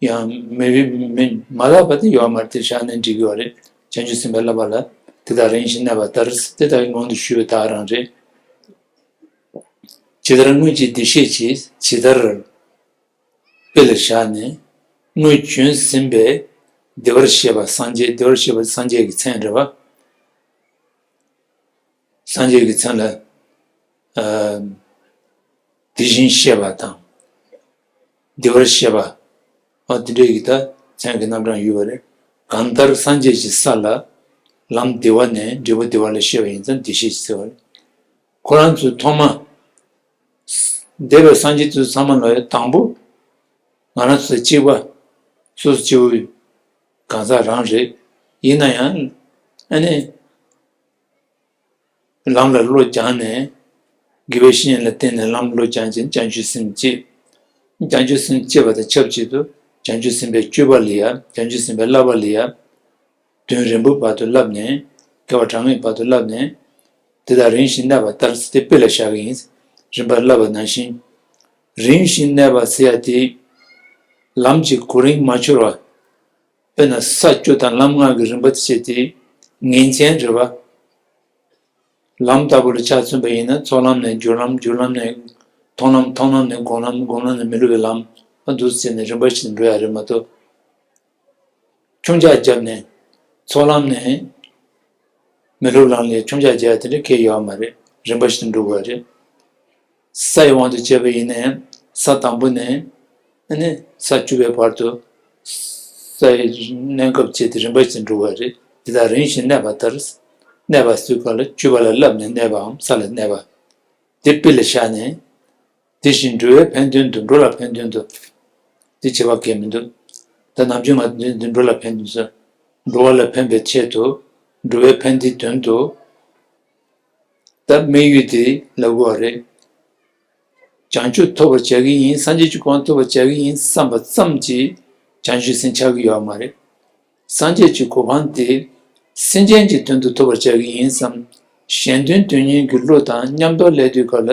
ཡང་མི་བི་མི་མ་ལབ་པ་དེ་ཡོད་མ་རེད། དེ་བཞག་ནས་འགྲིག་གི་ཡོད་རེད། བྱང་ཆུབ་སེམས་དཔའི་བསླབ་པ་ལ་དེ་དག་རིམ་བཞིན་གནས་པ་ལྟར། དེ་ལྟ་བུའི་སྔོན་དུ་ཞུས་པ་དག་རང་རེད། ཇི་ལྟར་སྔོན་གྱི་བདེ་གཤེགས་ཀྱིས། ཇི་ལྟར་དཔེ་ལ་བཞག་ནས། སྔོན་བྱོན་ཟིན་པའི་བདེ་བར་གཤེགས་པ་སངས་རྒྱས། བདེ་བར་གཤེགས་པ་སངས་རྒྱས་ཀྱི་མཚན་རེད་པ། སངས་རྒྱས་ཀྱི་མཚན་ལ། ཨ། དེ་བཞིན་གཤེགས་པ་དང་། བདེ་བར་གཤེགས་པ། ཨ། དེ་འདྲའི་གི་ད་མཚན་གྱི་རྣམ་གྲངས་ཡོད་པ་རེད། གང་ལྟར་སངས་རྒྱས་ཀྱི་ས་ལ་ལམ་བདེ་བ་ནས་འབྲས་བུ་བདེ་བ་ལ་གཤེགས་པ་ཡིན་ཙང་བདེ་གཤེགས་ཀྱི་ཟེར་བ་རེད། ཁོ་རང་ཚོའི་ཐོག་མ། འདས་པའི་སངས་རྒྱས་ཚོ་ཚང་མ་ལ་དང་པོ། ང་རང་ཚོ་གཅིག་པ། སོ་སོ་གཅིག་པུ། གང་ཟག་རང་རེད། ཡིན་ན་ཡང་། ཨ་ནི། ལམ་ལ་བློ་སྦྱངས་ནས། དགེ་བའི་བཤེས་གཉེན་ལ་བརྟེན་ནས་ལམ་བློ་སྦྱངས་ཀྱིན་བྱང་ཆུབ་སེམས་བསྐྱེད། བྱང་ཆུབ་སེམས་བསྐྱེད་པ་དང་ཆབས་ཅིག་ཏུ་བྱང་ཆུབ་སེམས་དཔའི་སྤྱོད་པ་ལ་ཡ། བྱང་ཆུབ་སེམས་དཔའི་བསླབ་པ་ལ་ཡ། དོན་རིམ་པ་བར་དུ་བསླབས་ནས། དགེ་བ་གྲངས་མེད་བར་དུ་བསླབས་ནས། དེ་དག་རིམ་བཞིན་གནས་པ་ལྟར་ཟེར་ཏེ་དཔེ་ལ་བཞག་གི་ཡིན། རིམ་པར་བསླབ་པ་ནང་བཞིན། རིམ་བཞིན་གནས་པ་ཟེར་ཡ་དེ། ལམ་གྱི་གོ་རིམ་མ་འཆོལ་བར། དཔེར་ན་ས་བཅུ་དང་ལམ་ལྔ་གི་རིམ་པ་བྱས་ཏེ་ངེས་ཅན་རེད་བ། ལམ་ལྟ་བུ་ལ་ཆ་མཚོན་པ་ཡིན་ན་ཚོགས་ལམ་ནས་སྦྱོར་ལམ། སྦྱོར་ལམ་ནས་མཐོང་ལམ། མཐོང་ལམ་ནས་སྒོམ་ལམ། སྒོམ་ལམ་ནས་མི་སླུ་བའི་ལམ། འདུག་ཟེར་ནས་རིམ་པ་བཞིན་འགྲོ་ཡ་རེད་མ་གཏོགས། ཁྱུང་ཅག་བརྒྱབ་ནས་ཚོགས་ལམ་ནས་མི་སླུ་ལམ་ལ་ཁྱུང་ཅག་བརྒྱབ་ཡ་དེ་འདྲ་གང་ཡང་ཡོད་མ་རེད། རིམ་པ་བཞིན་འགྲོ་དགོས་པ་རེད། ས་ཡི་དབང་དུ་བྱས་པ་ཡིན་ནའི་ས་དང་པོ་ནས་ཨ་ནི་ས་བཅུ་པའི་བར་དུ་ས་ཡི་གནས་སྐབས་བྱས་ཏེ་རིམ་པ་བཞིན་འགྲོ་དགོས་པ་རེད། དེ་དག་རིམ་བཞིན་གནས་པ་ལྟར། གནས་པ་ཟེར་སྐབས་ལ་བཅུ་པ་ལ་བསླབས་ནས་གནས་པའམ་ས་ལ་གནས་པ། དེ་དཔེ་ལ་བཞག་ནས། དེ་བཞིན་འགྲོ་བའི་ཕན་དོན་དུ། འགྲོ་ལ་ཕན་དོན་དུ། དེ་བྱེད་པ་གལ་མི་འདུག་ད་ནམ་རྒྱུན་ང་ཚོ་འདི་འགྲོ་ལ་ཕན་དོན་ཟེར། འགྲོ་བ་ལ་ཕན་པའི་ཆེད་དུ། འགྲོ་བའི་ཕན་བདེའི་དོན་དུ། ད་དམིགས་ཡུལ་དེ་ལབ་དགོས་པ་རེད། བྱང་ཆུབ་ཐོབ་པར་བྱ་གི་ཡིན། སངས་རྒྱས་ཀྱི་གོ་འཕང་ཐོབ་པར་བྱ་གི་ཡིན་བསམ་པ་ཙམ་གྱིས་བྱང་ཆུབ་སེམས་ཆགས་ཀྱི་ཡོད་མ་རེད། སངས་རྒྱས་ཀྱི་གོ་འཕང་དེ་སེམས་ཅན་གྱི་དོན་དུ་ཐོབ་པར་བྱ་གི་ཡིན་བསམ། གཞན་དོན་དོན་གཉེར་གྱི་བློ་དང་མཉམ་དུ་སླེབས་དུས་སྐབས་ལ་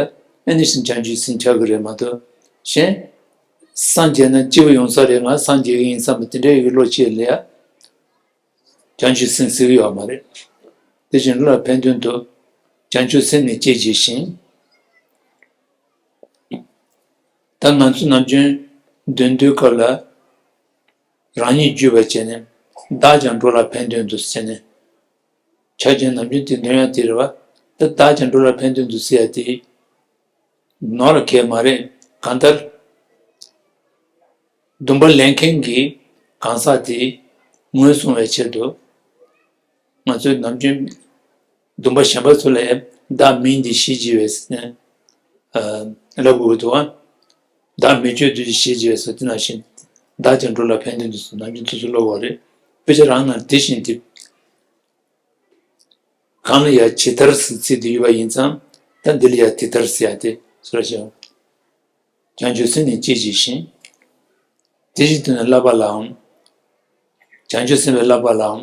ཨ་ནི་བཞིན་བྱང་ཆུབ་སེམས་ཆགས་ཀྱི་རེད་མ་གཏོགས། གཞན། སངས་རྒྱས་ན་སྐྱིད་པོ་ཡོང་ས་རེད། ང་སངས་རྒྱས་ཀྱི་ཡིན་བསམ་པ་དེ་འདྲའི་ཡི་བློ་སྐྱེས་ལ་ཡ། བྱང་ཆུབ་སེམས་ཟེར་གྱི་ཡོད་མ་རེད། དེ་བཞིན་བློ་ལ་ཕན་དོན་དུ། བྱང་ཆུབ་སེམས་ནི་སྐྱེད་བྱེད་བཞིན། ད་ང་ཚོ་ནམ་རྒྱུན་འདོན་དུས་སྐབས་ལ། རང་ཉིད་བརྒྱུད་པར་བྱས་ནས། བདག་ཀྱང་འགྲོ་ལ་ཕན་དོན་དུ་ཟེར་ནས། ཆ་རྐྱེན་ནམ་རྒྱུན་དེ་འདོན་ཡ་དེ་རེད་བ། ད་བདག་ཀྱང་འགྲོ་ལ་ཕན་དོན་དུ་ཟེར་ཡ་དེ། ནོར་གལ་མ་རེད། གང་ལྟར། སྡོམ་པ་ལེན་མཁན་གྱི་གང་ཟག་དེ་ངོས་བཟུང་བའི་ཆེད་དུ། ང་ཚོས་ནམ་རྒྱུན་སྡོམ་པ་གཞན་པ་ཚོ་ལ་བདག་མིང་འདི་ཞེས་བགྱི་བས་ཟེར་ནས་ལབ་དགོས་འདུག་བ། བདག་མི་སྤྱོད་དུ་ཞེས་བགྱི་བས་སོ། དེ་ནང་བཞིན་བདག་ཀྱང་འགྲོ་ལ་ཕན་དོན་དུ་ཟེར་ནམ་རྒྱུན་དུས་སུ་ལབ་དགོས་རེད། དཔེ་ཆ་རང་ནང་དེ་བཞིན་དེ། གང་ལ་ཡང་ཇི་ལྟར་ཟེར་ཚིག་དེ་ཡོད་པ་ཡིན་ཙང་། ད་འདི་ལ་ཡང་དེ་ལྟར་ཟེར་ཡ་དེ་ཟེར་བ་ཞིག་བྱང་ཆུབ་སེམས་ནི་སྐྱེད་བྱེད་བཞིན། དེ་བཞིན་དུ་ནི་བསླབ་པ་ལའང་། བྱང་ཆུབ་སེམས་དཔའི་བསླབ་པ་ལའང་།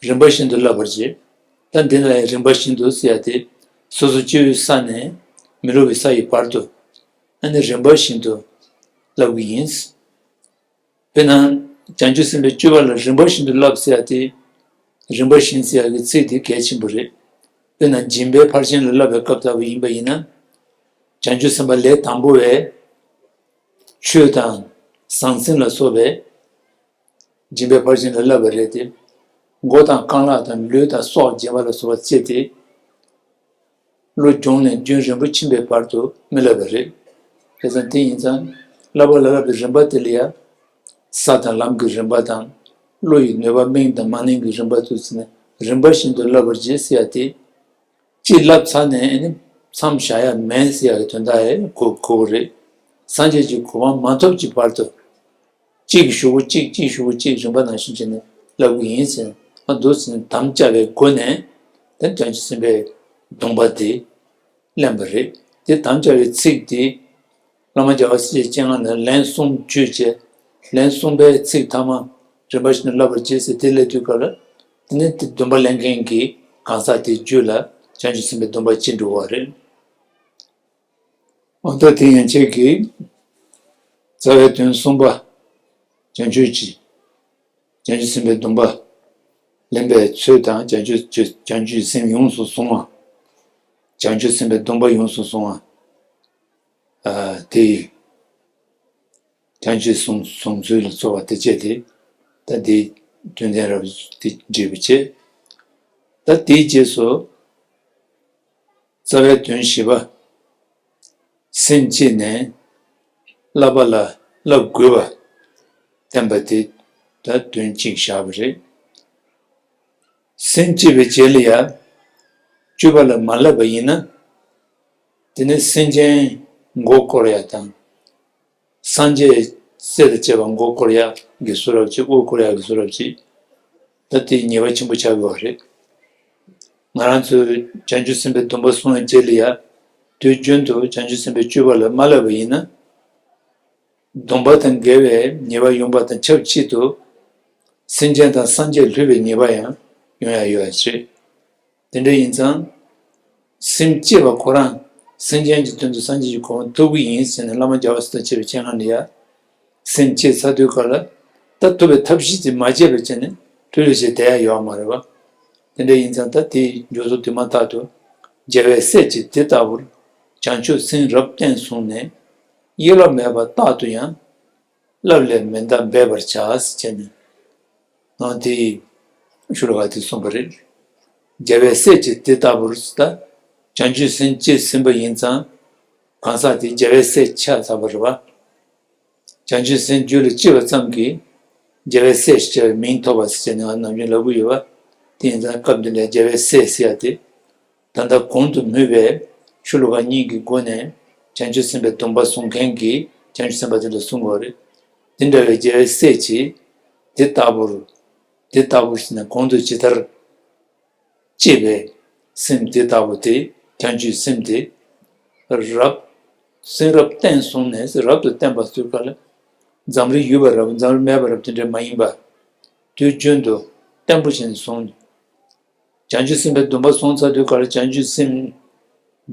རིམ་པ་བཞིན་དུ་བསླབ་པར་བྱེད། ད་འདི་ལ་ཡང་རིམ་པ་བཞིན་དུ་ཟེར་ཡ་དེ། སོ་སོ་སྐྱེ་བོའི་ས་ནས་མི་སླུ་བའི་ས་ཡི་བར་དུ། ཨ་ནི་རིམ་པ་བཞིན་དུ་བསླབ་ཀྱི་ཡིན། དཔེར་ན། བྱང་ཆུབ་སེམས་དཔའི་སྤྱོད་པ་ལ་རིམ་པ་བཞིན་དུ་བསླབ་ཟེར་ཡ་དེ། རིམ་པ་བཞིན་ཟེར་ཡ་གི་ཚིག་དེ་གལ་ཆེན་པོ་རེད། དཔེར་ན་སྦྱིན་པའི་ཕར་ཕྱིན་ལ་བསླབ་པའི་སྐབས་ལྟ་བུ་ཡིན་པ་ཡིན་ན། བྱང་ཆུབ་སེམས་དཔའ་ལས་དང་པོ་བས། ཆོས་དང་། ཟང་ཟིང་ལ་སོགས་པའི་སྦྱིན་པའི་ཕར་ཕྱིན་ལ་བསླབ་པ་རེད་དེ། མགོ་དང་རྐང་ལག་དང་ལུས་དང་སྲོག་སྦྱིན་པ་ལ་སོགས་པ་སྤྱད་དེ། བློ་སྦྱོང་ནས་རྒྱུན་རིང་པོ་ཕྱིན་པའི་བར་དུ་མི་བསླབ་པ་རེད། དེ་ཙང་དེ་ཡིན་ཙང་། བསླབ་པ་ལ་བསླབ་པའི་རིམ་པ་དེ་ལ་ཡང་། ས་དང་ལམ་གྱི་རིམ་པ་དང་། བློ་ཡི་ནུས་པ་དམིགས་དང་མ་དམིགས་ཀྱི་རིམ་པ་དུ་ཟིན་ནས་རིམ་པ་བཞིན་དུ་བསླབ་པར་བྱེད་ཟེར་ཡ་དེ། གཅིག་བསླབ་ཚར་ནས་ཨ་ནི་མཚམས་བཞག་ཡ་མེད་ཟེར་ཡ་གི་དོན་དག་ཡང་གོ་གོ་གི་རེད། སངས་རྒྱས་ཀྱི་གོ་འཕང་མ་ཐོབ་ཀྱི་བར་དུ། གཅིག་གི་གཞུག་གུ་གཅིག་གཅིག་གཞུག་གུ་གཅིག་རིམ་པ་ནང་བཞིན་བྱས་ནས་བསླབ་ཀྱི་ཡིན་ཟེར། ཨ་འདུག་ཟེར་ནས་དམ་བཅའ་བའི་སྒོ་ནས་དེ་བྱང་ཆུབ་སེམས་དཔའི་སྡོམ་པ་དེ་ལེན་པ་རེད། དེ་དམ་བཅའ་བའི་ཚིག་དེ་བླ་མ་རྒྱལ་བ་སྲས་བཅས་སྤྱན་སྔ་ནས་ལན་གསུམ་བརྗོད་བྱས། ལན་གསུམ་པའི་ཚིག་ཐ་མ་རིམ་པ་བཞིན་དུ་བསླབ་པར་བྱེད་ཟེར་དེ་སླེབས་དུས་སྐབས་ལ། དེ་ནས་དེ་སྡོམ་པ་ལེན་མཁན་གྱི་གང་ཟག་དེའི་རྒྱུད་ལ་བྱང་ཆུབ་སེམས་དཔའི་སྡོམ་པ་སྐྱེ་འགྲོ་བ་རེད། འོ་ད་དེ་ཡན་ཆད་ཀྱི་རྩ་བའི་དོན་གསུམ་པ། བྱང་ཆུབ་ཀྱི། བྱང་ཆུབ་སེམས་དཔའི་སྡོམ་པ་ལེན་པའི་ཚུལ་དང་། བྱང་ཆུབ་བྱང་ཆུབ་སེམས་ཡོངས་སུ་བཟུང་བ། བྱང་ཆུབ་སེམས་དཔའི་སྡོམ་པ་ཡོངས་སུ་བཟུང་བ། ཨ་དེ་ཡི་བྱང་ཆུབ་བཟུང་བཟུང་ཚུལ་ལ་སོགས་པ་དེ་བཅས་ཏེ། ད་དེའི་དོན་ཚན་རབ་དེ་འགྲེལ་བ་བྱེད། ད་དེའི་རྗེས་སུ། རྩ་བའི་དོན་བཞི་པ། སེམས་བསྐྱེད་ནས་བསླབ་པ་ལ་བསླབ་དགོས་པ་བསྟན་པ་དེ་ད་དོན་གཅིག་བཞག་པ་རེད། སེམས་བསྐྱེད་པའི་རྗེས་ལ་ཡང་སྤྱོད་པ་ལ་མ་བསླབ་པ་ཡིན་ན། དེ་ནི་སེམས་ཅན་མགོ་བསྐོར་ཡ་དང་། སངས་རྒྱས་སྲས་དང་བཅས་པ་མགོ་བསྐོར་ཡག་གི་བཟོ་འདྲ་ཅིག་དབུ་བསྐོར་ཡག་གི་བཟོ་འདྲ་ཅིག་ད་དེ་ཉེས་པ་ཆེན་པོ་ཆགས་ཀྱི་ཡོད་རེད། ང་རང་ཚོས་བྱང་ཆུབ་སེམས་དཔའི་སྡོམ་པ་བཟུང་བའི་རྗེས་ལ་ཡང་། དུས་རྒྱུན་དུ་བྱང་ཆུབ་སེམས་དཔའི་སྤྱོད་པ་ལ་མ་བསླབ་པ་ཡིན་ན། སྡོམ་པ་དང་འགལ་བའི་ཉེས་པ་ཡོང་པ་དང་ཆབས་ཅིག་ཏུ། སེམས་ཅན་དང་སངས་རྒྱས་བསླུས་པའི་ཉེས་པ་ཡང་ཡོང་ཡག་ཡོད་པ་རེད། དེ་འདྲ་ཡིན་ཙང་། སེམས་བསྐྱེད་པ་ཁོ་རང་སེམས་ཅན་གྱི་དོན་དུ་སངས་རྒྱས་ཀྱི་གོ་འཕང་ཐོབ་ཀྱི་ཡིན་ཟེར་ནས་བླ་མ་རྒྱལ་བ་སྲས་དང་བཅས་པའི་སྤྱན་སྔ་ནས་ཡང་ སེམས་བསྐྱེད་ཚར་དུས་སྐབས་ལ་ད་ཐུབ་པའི་ཐབས་ཤེས་དེ་མ་བྱས་པའི་ཆ་ནས་ཐུགས་ལ་བྱས་བསྡད་ཡ་ཡོད་མ་རེད་བ། དེ་འདྲ་ཡིན་ཙང་ད་དེའི་མཇུག་སོགས་དུ་མ་ཐག་ཏུ་རྒྱལ་བའི་སྲས་ཀྱིས་དེ་ལྟ་བུར། བྱང་ཆུབ་སེམས་རབ་བརྟན་བཟུང་ནས། གཡེལ་བ་མེད་པ་རྟག་ཏུ་ཡང་། བསླབ་ལས་མི་འདའ་འབད་པར་བྱ། ཟེར་བྱས་ནས། ཨ་དེ་ཤུ་ལ་ག་དེ་གསུངས་པ་རེད། རྒྱལ་བའི་སྲས་ཀྱིས་དེ་ལྟ་བུར་ཟེར་ད། བྱང་ཆུབ་སེམས་བསྐྱེད་ཟིན་པ་ཡིན་ཙང་། གང་ཟག་དེ་རྒྱལ་བའི་སྲས་ཆགས་ཚར་བ་རེད་བ། བྱང་ཆུབ་སེམས་རྒྱུད་ལ་སྐྱེས་པ་ཙམ་གྱིས་རྒྱལ་བའི་སྲས་ཞེས་བྱ་བའི་མིང་ཐོབ་པ་ཟེར་བྱས་ནས་ང་ནམ་རྒྱུན་ལབ་ཀྱི་ཡོད་པ། དེ་ཡིན་ཙང་སྐབས་འདི་ལ་རྒྱལ་བའི་སྲས་ཟེར་ཡ་དེ། ད་ལྟ་གོང་དུ་སྨོས་པའི་ཤུ་ལོ་ཀ་གཉིས་ཀྱི་སྒོ་ནས་བྱང་ཆུབ་སེམས་དཔའི་སྡོམ་པ་བཟུང་མཁན་གྱིས་བྱང་ཆུབ་སེམས་དཔའ་དེ་འདྲ་གསུང་གི་ཡོད་རེད། དེ་འདྲ་བའི་རྒྱལ་བའི་སྲས་ཀྱིས་དེ་ལྟ་བུར། དེ་ལྟ་བུར་ཟེར་ནས་གོང་དུ་ཇི་ལྟར་སྐྱེས་པའི་སེམས་དེ་ལྟ་བུ་དེ་བྱང་ཆུབ་སེམས་དེ་རབ། སེམས་རབ་བརྟན་བཟུང་ནས་རབ་ཏུ་བརྟན་པ་ཟེར་སྐབས་ལ། འཛམ་རིག་ཡོད་པ་རབ་འཛམ་རིག་མེད་པ་རབ་དེ་འདྲ་མ་ཡིན་པ། དུས་རྒྱུན་དུ་བརྟན་པོ་བྱས་ནས་བཟུང་། བྱང་ཆུབ་སེམས་དཔའི་སྡོམ་པ་བཟུང་ཚར་དུས་སྐབས་ལ་བྱང་ཆུབ་སེམས་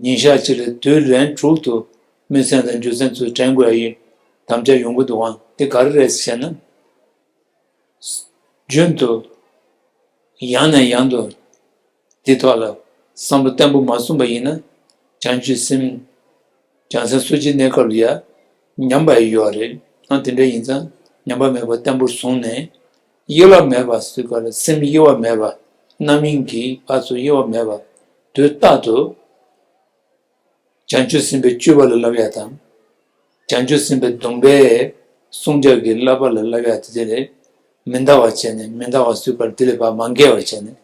ཉིན་ཞག་གཅིག་ལ་དུས་ལན་དྲུག་ཏུ་སྨིན་མཚམས་དང་རྒྱུ་མཚན་ཚོ་དྲན་དགོས་ཡ་ཡིན། དམ་བཅའ་ཡོང་གི་འདུག་ཨང་། དེ་ག་རེ་རེད་ཟེར་ན། རྒྱུན་དུ་ཡང་ནས་ཡང་དུ་དེ་ཐོག་ལ་བསམ་བློ་བརྟན་པོ་མ་བཟུང་པ་ཡིན་ན། བྱང་ཆུབ་སེམས་བྱང་སེམས་སོ་སྐྱེའི་གནས་སྐབས་ལ་ཡང་ཉམས་པ་ཡོད་རེད། ཨང་། དེ་འདྲ་ཡིན་ཙང་ཉམས་པ་མེད་པར་བརྟན་པོར་བཟུང་ནས། གཡེལ་བ་མེད་པ་ཟེར་སྐབས་ལ་སེམས་གཡེལ་བ་མེད་པ། རྣམ་སྨིན་གྱི་ཕར་ཚུར་གཡེལ་བ་མེད་པ། དུས་རྟག་ཏུ་བྱང་ཆུབ་སེམས་དཔའི་སྤྱོད་པ་ལ་བསླབ་ཡ་དང་། བྱང་ཆུབ་སེམས་དཔའི་སྡོམ་པའི་བསྲུང་བྱ་གི་བསླབ་པ་ལ་བསླབ་ཡ་དེ་དེ་ལས་མི་འདའ་བ་བྱས་ནས། མི་འདའ་བ་ཟེར་སྐབས་དེ་ལས་ཕར་མ་འགལ་བ་བྱས་ནས།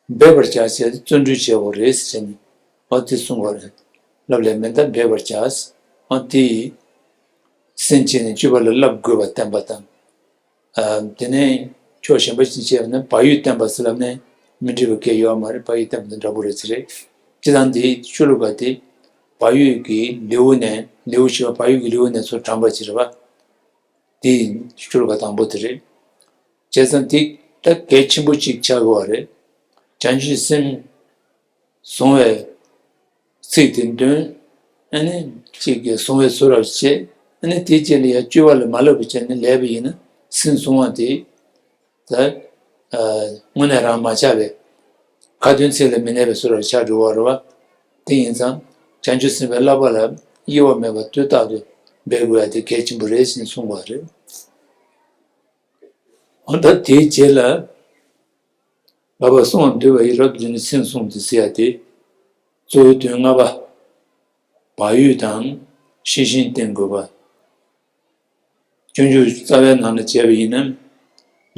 འབད་པར་བྱ་ཟེར་ཏེ་བརྩོན་འགྲུས་བྱེད་དགོས་རེད་ཟེར་ནས། འོ་དེ་གསུངས་པ་རེད། བསླབ་ལས་མི་འདའ་འབད་པར་བྱ། འོ་དེ་ཡིས་སེམས་བསྐྱེད་ནས་སྤྱོད་པ་ལ་བསླབ་དགོས་པ་བསྟན་པ་དང་། ཨ་དེ་ནས་ཕྱོགས་གཞན་པ་ཞིག་བྱས་པ་ན་བག་ཡོད་བསྟན་པ་ཟེར་ལབ་ནས་མི་འགྲིག་པ་གང་ཡང་ཡོད་མ་རེད། བག་ཡོད་བསྟན་པ་དང་འདྲ་པོ་རེད་ཟེར་རེད། སྤྱིར་བཏང་དེ་ཤུ་ལོ་ཀ་དེ་བག་ཡོད་ཀྱི་ལེའུ་ནས། ལེའུ་བཞི་པ་བག་ཡོད་ཀྱི་ལེའུ་ནས་ཚུར་དྲངས་པ་ཅིག་རེད་པ། དེ་ཤུ་ལོ་ཀ་དང་པོ་དེ་རེད། བྱས་ཙང་དེ་ད་གལ་ཆེན་པོ་ཅིག་ཆགས་ཀྱི་ཡོད་རེད། བྱང་ཆུབ་སེམས་བཟུང་བའི་ཚིག་དེ་འདོན། ཨ་ནི་གཅིག་གིས་བཟུང་བའི་ཚུལ་ལ་བྱེད། ཨ་ནི་དེའི་རྗེས་ལ་ཡང་སྤྱོད་པ་ལ་མ་བསླབ་པ་བྱས་ནས་ལས་པ་ཡིན་ན། སེམས་བཟུང་བ་དེ་ད་ཨ་དངོས་གནས་རང་མ་ཆགས་པའི་ཁ་ཏོན་ཚིག་ལ་མི་གནས་པའི་ཚུལ་ལ་ཆགས་འགྲོ་བ་རེད་པ། དེ་ཡིན་ཙང་བྱང་ཆུབ་སེམས་དཔའི་བསླབ་པ་ལ་གཡེལ་བ་མེད་པར་དུས་རྟག་ཏུ་འབད་དགོས་ཡ་དེ་གལ་ཆེན་པོ་རེད་ཟེར་ནས་གསུངས་པ་རེད། འོ་ད་དེའི་རྗེས་ལ། བསླབ་པ་བསྲུང་བར་འདོད་པ་ཡིས། རབ་ཏུ་འཇུག་ནས་སེམས་བསྲུང་སྟེ་ཟེར་ཡ་དེ། གཙོ་བོའི་དོན་ལྔ་པ། བག་ཡོད་དང་ཤེས་བཞིན་བསྟེན་དགོས་པ། སྤྱོད་འཇུག་རྩ་བའི་ནང་ལ་བྱས་པ་ཡིན་ན།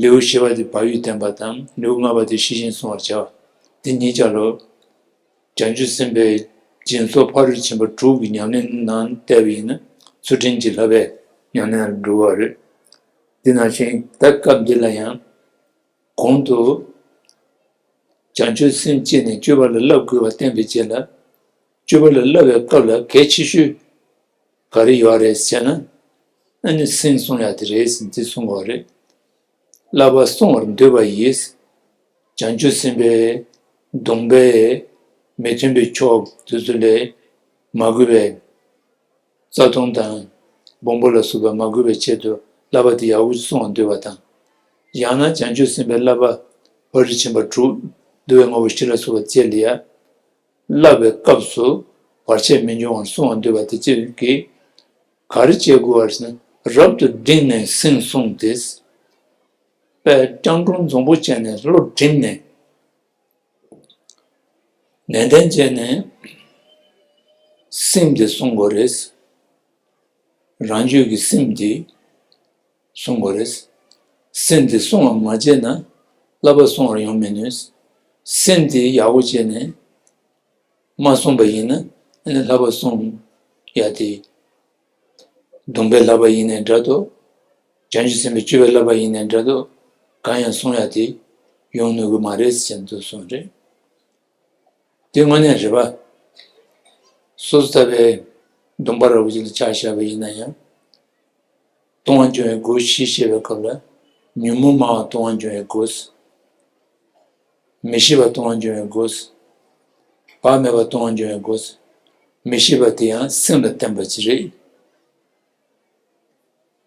ལེའུ་བཞི་པ་དེ་བག་ཡོད་བསྟེན་པ་དང་། ལེའུ་ལྔ་པ་དེ་ཤེས་བཞིན་བསྲུང་བར་བྱ་བ། དེ་གཉིས་ཆ་ལ། བྱང་ཆུབ་སེམས་དཔའི་སྦྱིན་སོགས་ཕ་རོལ་ཕྱིན་པ་དྲུག་གི་ཉམས་ལེན་ནང་བལྟས་པ་ཡིན་ན། ཚུལ་ཁྲིམས་ཀྱི་བསླབ་པའི་ཉམས་ལེན་ལ་འགྲོ་བ་རེད། དེ་ནང་བཞིན་ད་སྐབས་འདི་ལ་ཡང་། གོང་དུ་བྱང་ཆུབ་སེམས་བསྐྱེད་ནས་སྤྱོད་པ་ལ་བསླབ་དགོས་པ་བསྟན་པའི་རྗེས་ལ། སྤྱོད་པ་ལ་བསླབ་པའི་སྐབས་ལ་གལ་ཆེ་ཤོས་ག་རེ་ཡོད་རེད་ཟེར་ན། ཨ་ནི་སེམས་བསྲུང་ཡ་དེ་རེད་ཟེར་ནས་དེ་གསུང་གི་ཡོད་རེད། བསླབ་པ་བསྲུང་བར་འདོད་པ་ཡིས། བྱང་ཆུབ་སེམས་དཔའི་སྡོམ་པའི་མི་མཐུན་པའི་ཕྱོགས་དེ་ཚོ་ལས་མ་གུས་པའི་རྩ་ལྟུང་དང་སྦོམ་པོ་ལ་སོགས་པ་མ་གུས་པའི་ཆེད་དུ་བསླབ་པ་དེ་ཡག་པོ་ཞིག་བསྲུང་བར་འདོད་པ་དང་། ཡང་ན་བྱང་ཆུབ་སེམས་དཔའི་བསླབ་པ་ཕ་རོལ་ཕྱིན་པ་དྲུག་བསྡུ་བའི་དངོས་པོ་བཞི་ལ་སོགས་པ་བཅས་ལ་ཡང་བསླབ་པའི་སྐབས་སུ་བར་ཆད་མི་འབྱུང་བར་བསྲུང་བར་འདོད་པ་དེ་ཅིག་གིས་ག་རེ་བྱེད་དགོས་པ་ཟེར་ན། རབ་ཏུ་བསྒྲིམས་ནས་སེམས་བསྲུང་སྟེ། དཔེ་སྤྱང་གྲུང་འཛོམས་པོ་བྱས་ནས་བློ་བསྒྲིམས་ནས། ནན་ཏན་བྱས་ནས་སེམས་དེ་བསྲུང་དགོས་རེད། རང་རྒྱུད་ཀྱི་སེམས་དེ་བསྲུང་དགོས་རེད། སེམས་དེ་བསྲུང་བ་མ་བྱས་ན་བསླབ་པ་བསྲུང་བར་ཡོང་མི་ནུས། སེམས་དེ་ཡག་པོ་བྱས་ནས་མ་བསྲུངས་པ་ཡིན་ན། ཨ་ནི་བསླབ་པ་བསྲུང་ཡ་དེ། སྡོམ་པའི་བསླབ་པ་ཡིན་ནའི་འདྲ་འདུག་བྱང་ཆུབ་སེམས་དཔའི་སྤྱོད་པའི་བསླབ་པ་ཡིན་ནའི་འདྲ་འདུག་གང་ཡང་བསྲུང་ཡ་དེ་ཡོང་ནུས་ཀྱི་མ་རེད་ཟེར་འདུག་གསུངས་རེད། དེ་དངོས་གནས་རེད་པ། སོ་སོ་ལྟ་བུའི་སྡོམ་པ་ར་བ་ཅིག་ལ་ཆ་བཞག་པ་ཡིན་ན་ཡང་། ལྟུང་བ་འབྱུང་བའི་སྒོ་བཞི་བཤད་པའི་སྐབས་ལ། ཉོན་མོངས་སྨྲ་བ་ལྟུང་བ་འབྱུང་བའི་སྒོ། མི་ཤེས་པ་ལྟུང་བ་འབྱུང་བའི་སྒོ། བག་མེད་པ་ལྟུང་བ་འབྱུང་བའི་སྒོ། མི་ཤེས་པ་དེ་ཡང་སེམས་ལ་བརྟེན་པ་ཅིག་རེད།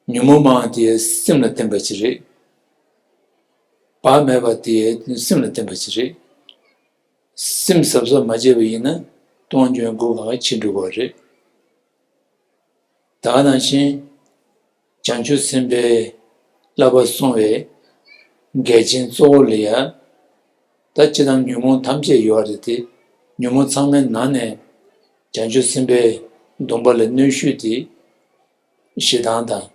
ཉོན་མོངས་མང་དེ་སེམས་ལ་བརྟེན་པ་ཅིག་རེད། བག་མེད་པ་དེ་སེམས་ལ་བརྟེན་པ་ཅིག་རེད། སེམས་གཟབ་གཟབ་མ་བྱས་པ་ཡིན་ན་སྟོང་ཉོན་དགུ་གང་ག་ཕྱིན་འགྲོ་གི་རེད། ད་ག་ནང་བཞིན་བྱང་ཆུབ་སེམས་དཔའི་བསླབ་པ་སྲུང་བའི་འགལ་རྐྱེན་གཙོ་བོ་ལ་ཡ། ད་སྤྱིར་བཏང་ཉོན་མོངས་ཐམས་ཅད་ཡོད་རེད་དེ། ཉོན་མོངས་ཚང་མའི་ནང་ནས་བྱང་ཆུབ་སེམས་དཔའི་སྡོམ་པ་ལ་གནོད་ཤོས་དེ་ཞེ་སྡང་དང་།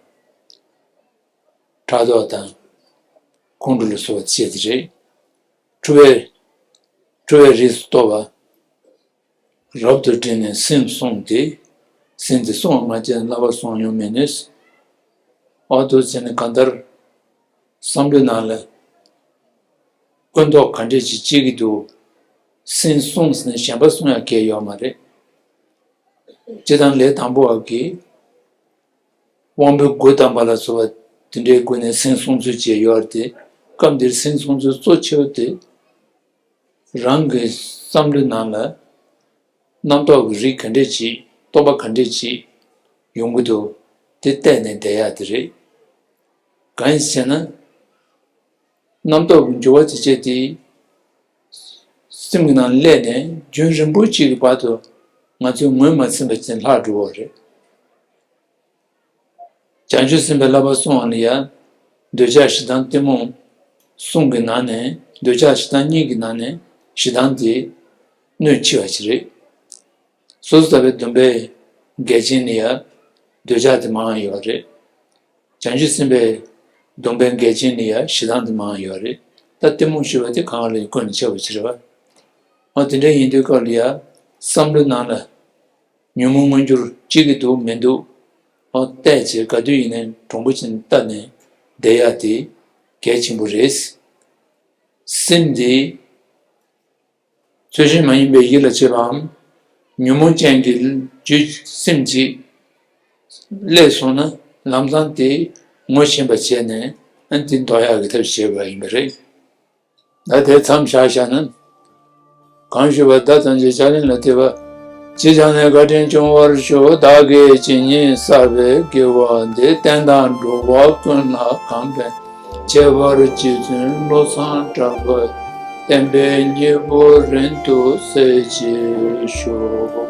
ཕྲག་དོག་དང་། ཁོང་ཁྲོ་ལ་སོགས་པ་བཅས་དེ་རེད། འཁྲུལ་པའི། འཁྲུལ་པའི་རིགས་སུ་གཏོགས་པ། རབ་ཏུ་དྲིལ་ནས་སེམས་བསྲུང་སྟེ། སེམས་དེ་བསྲུང་བ་མ་བྱས་ན་བསླབ་པ་སྲུང་ཡང་མི་ནུས། འོ་དེ་བྱས་ནས་གང་ལྟར་བསམ་བློའི་ནང་ལ་ཀུན་རྟོག་ག་འདྲས་ཅིག་སྐྱེ་གི་འདུག་སེམས་བསྲུང་ཟེར་ནས་གཞན་པ་བསྲུང་ཡག་གལ་ཡོད་མ་རེད། སྤྱིར་བཏང་ལས་དང་པོ་བ་གི་དབང་པོའི་དགུ་དང་པོ་ལ་སོགས་པ་དེ་འདྲའི་སྒོ་ནས་སེམས་བསྲུང་ཚུལ་བཅས་ཡོད་རེད་དེ། སྐབས་འདིར་སེམས་བསྲུང་ཚུལ་གཙོ་ཆེ་བ་དེ། རང་གི་བསམ་བློའི་ནང་ལ་རྣམ་རྟོག་གི་རིགས་ག་འདྲས་ཅིག་རྟོག་པ་ག་འདྲས་ཅིག་ཡོང་གི་འདུག་དེ་བལྟས་ནས་བསྡད་ཡག་དེ་རེད། གང་ཡིན་ཟེར་ན། རྣམ་རྟོག་གི་འགྱུར་བ་དེ་བྱས་ཏེ། སེམས་ཀྱི་ནང་སླེབས་ནས་རྒྱུན་རིང་པོ་གཅིག་གི་བར་དུ་ང་ཚོས་ངོས་མ་ཟིན་པ་ཅིག་ལྷག་འགྲོ་བ་རེད། བྱང་ཆུབ་སེམས་དཔའི་བསླབ་པ་སྲུང་བ་ལ་ཡང་། འདོད་ཆགས་ཞེ་སྡང་གཏི་མུག་གསུམ་གྱི་ནང་ནས། འདོད་ཆགས་ཞེ་སྡང་གཉིས་ཀྱི་ནང་ནས་ཞེ་སྡང་དེ་གནོད་ཆེ་བ་ཞིག་རེད། སོ་སོ་ལྟ་བུའི་སྡོམ་པའི་འགལ་རྐྱེན་ནི་ཡང་འདོད་ཆགས་དེ་མང་ཡོད་རེད། བྱང་ཆུབ་སེམས་དཔའི་སྡོམ་པའི་འགལ་རྐྱེན་ནི་ཡང་ཞེ་སྡང་དེ་མང་ཡོད་རེད། ད་གཏི་མུག་ཞེས་པ་དེ་གང་ལ་ཀུན་ནས་ཁྱབ་པ་ཞིག་རེད་བ། འོ་དེ་འདྲ་ཡིན་དུས་སྐབས་ལ་ཡང་བསམ་བློའི་ནང་ལ། ཉོན་མོངས་མངོན་གྱུར་སྐྱེ་གི་འདུག་མི་འདུག་འོ་བལྟས་བྱས་ག་དུས་ཡིན་ནའི་གྲུང་པོ་ཅན་ལྟ་ནས་བསྡད་ཡག་དེ་གལ་ཆེན་པོ་རེད། སེམས་འདི་ཚུལ་བཞིན་མ་ཡིན་པའི་ཡིད་ལ་བྱེད་པའམ། ཉོན་མོངས་ཅན་གྱི་རྒྱུད་སེམས་ཅིག་སླེབས་སོང་ན་ལམ་སང་དེ་ངོ་ཤེས་པ་བྱས་ནས་ཨ་ནི་དེ་འདོར་ཡག་གི་ཐབས་བྱེད་པ་ཡིན་པ་རེད། ད་དེ་མཚམས་བཞག་བཞག་ན། གང་ཞུས་པ་བདག་ཐམས་ཅད་ཕྱག་ལེན་ལ་གཏད་པ། ཅི་བྱས་ནས་བཀའ་དྲིན་སྐྱོང་བར་ཤོག་བདག་གིས་ཇི་སྙེད་བསགས་པའི་དགེ་བ་འདི། བསྟན་དང་འགྲོ་བ་ཀུན་ལ་གང་ཕན། ཁྱད་པར་རྗེ་བཙུན་བློ་བཟང་གྲགས་པ། བསྟན་པའི་སྙིང་པོ་རིང་དུ་གསལ་བྱེད་ཤོག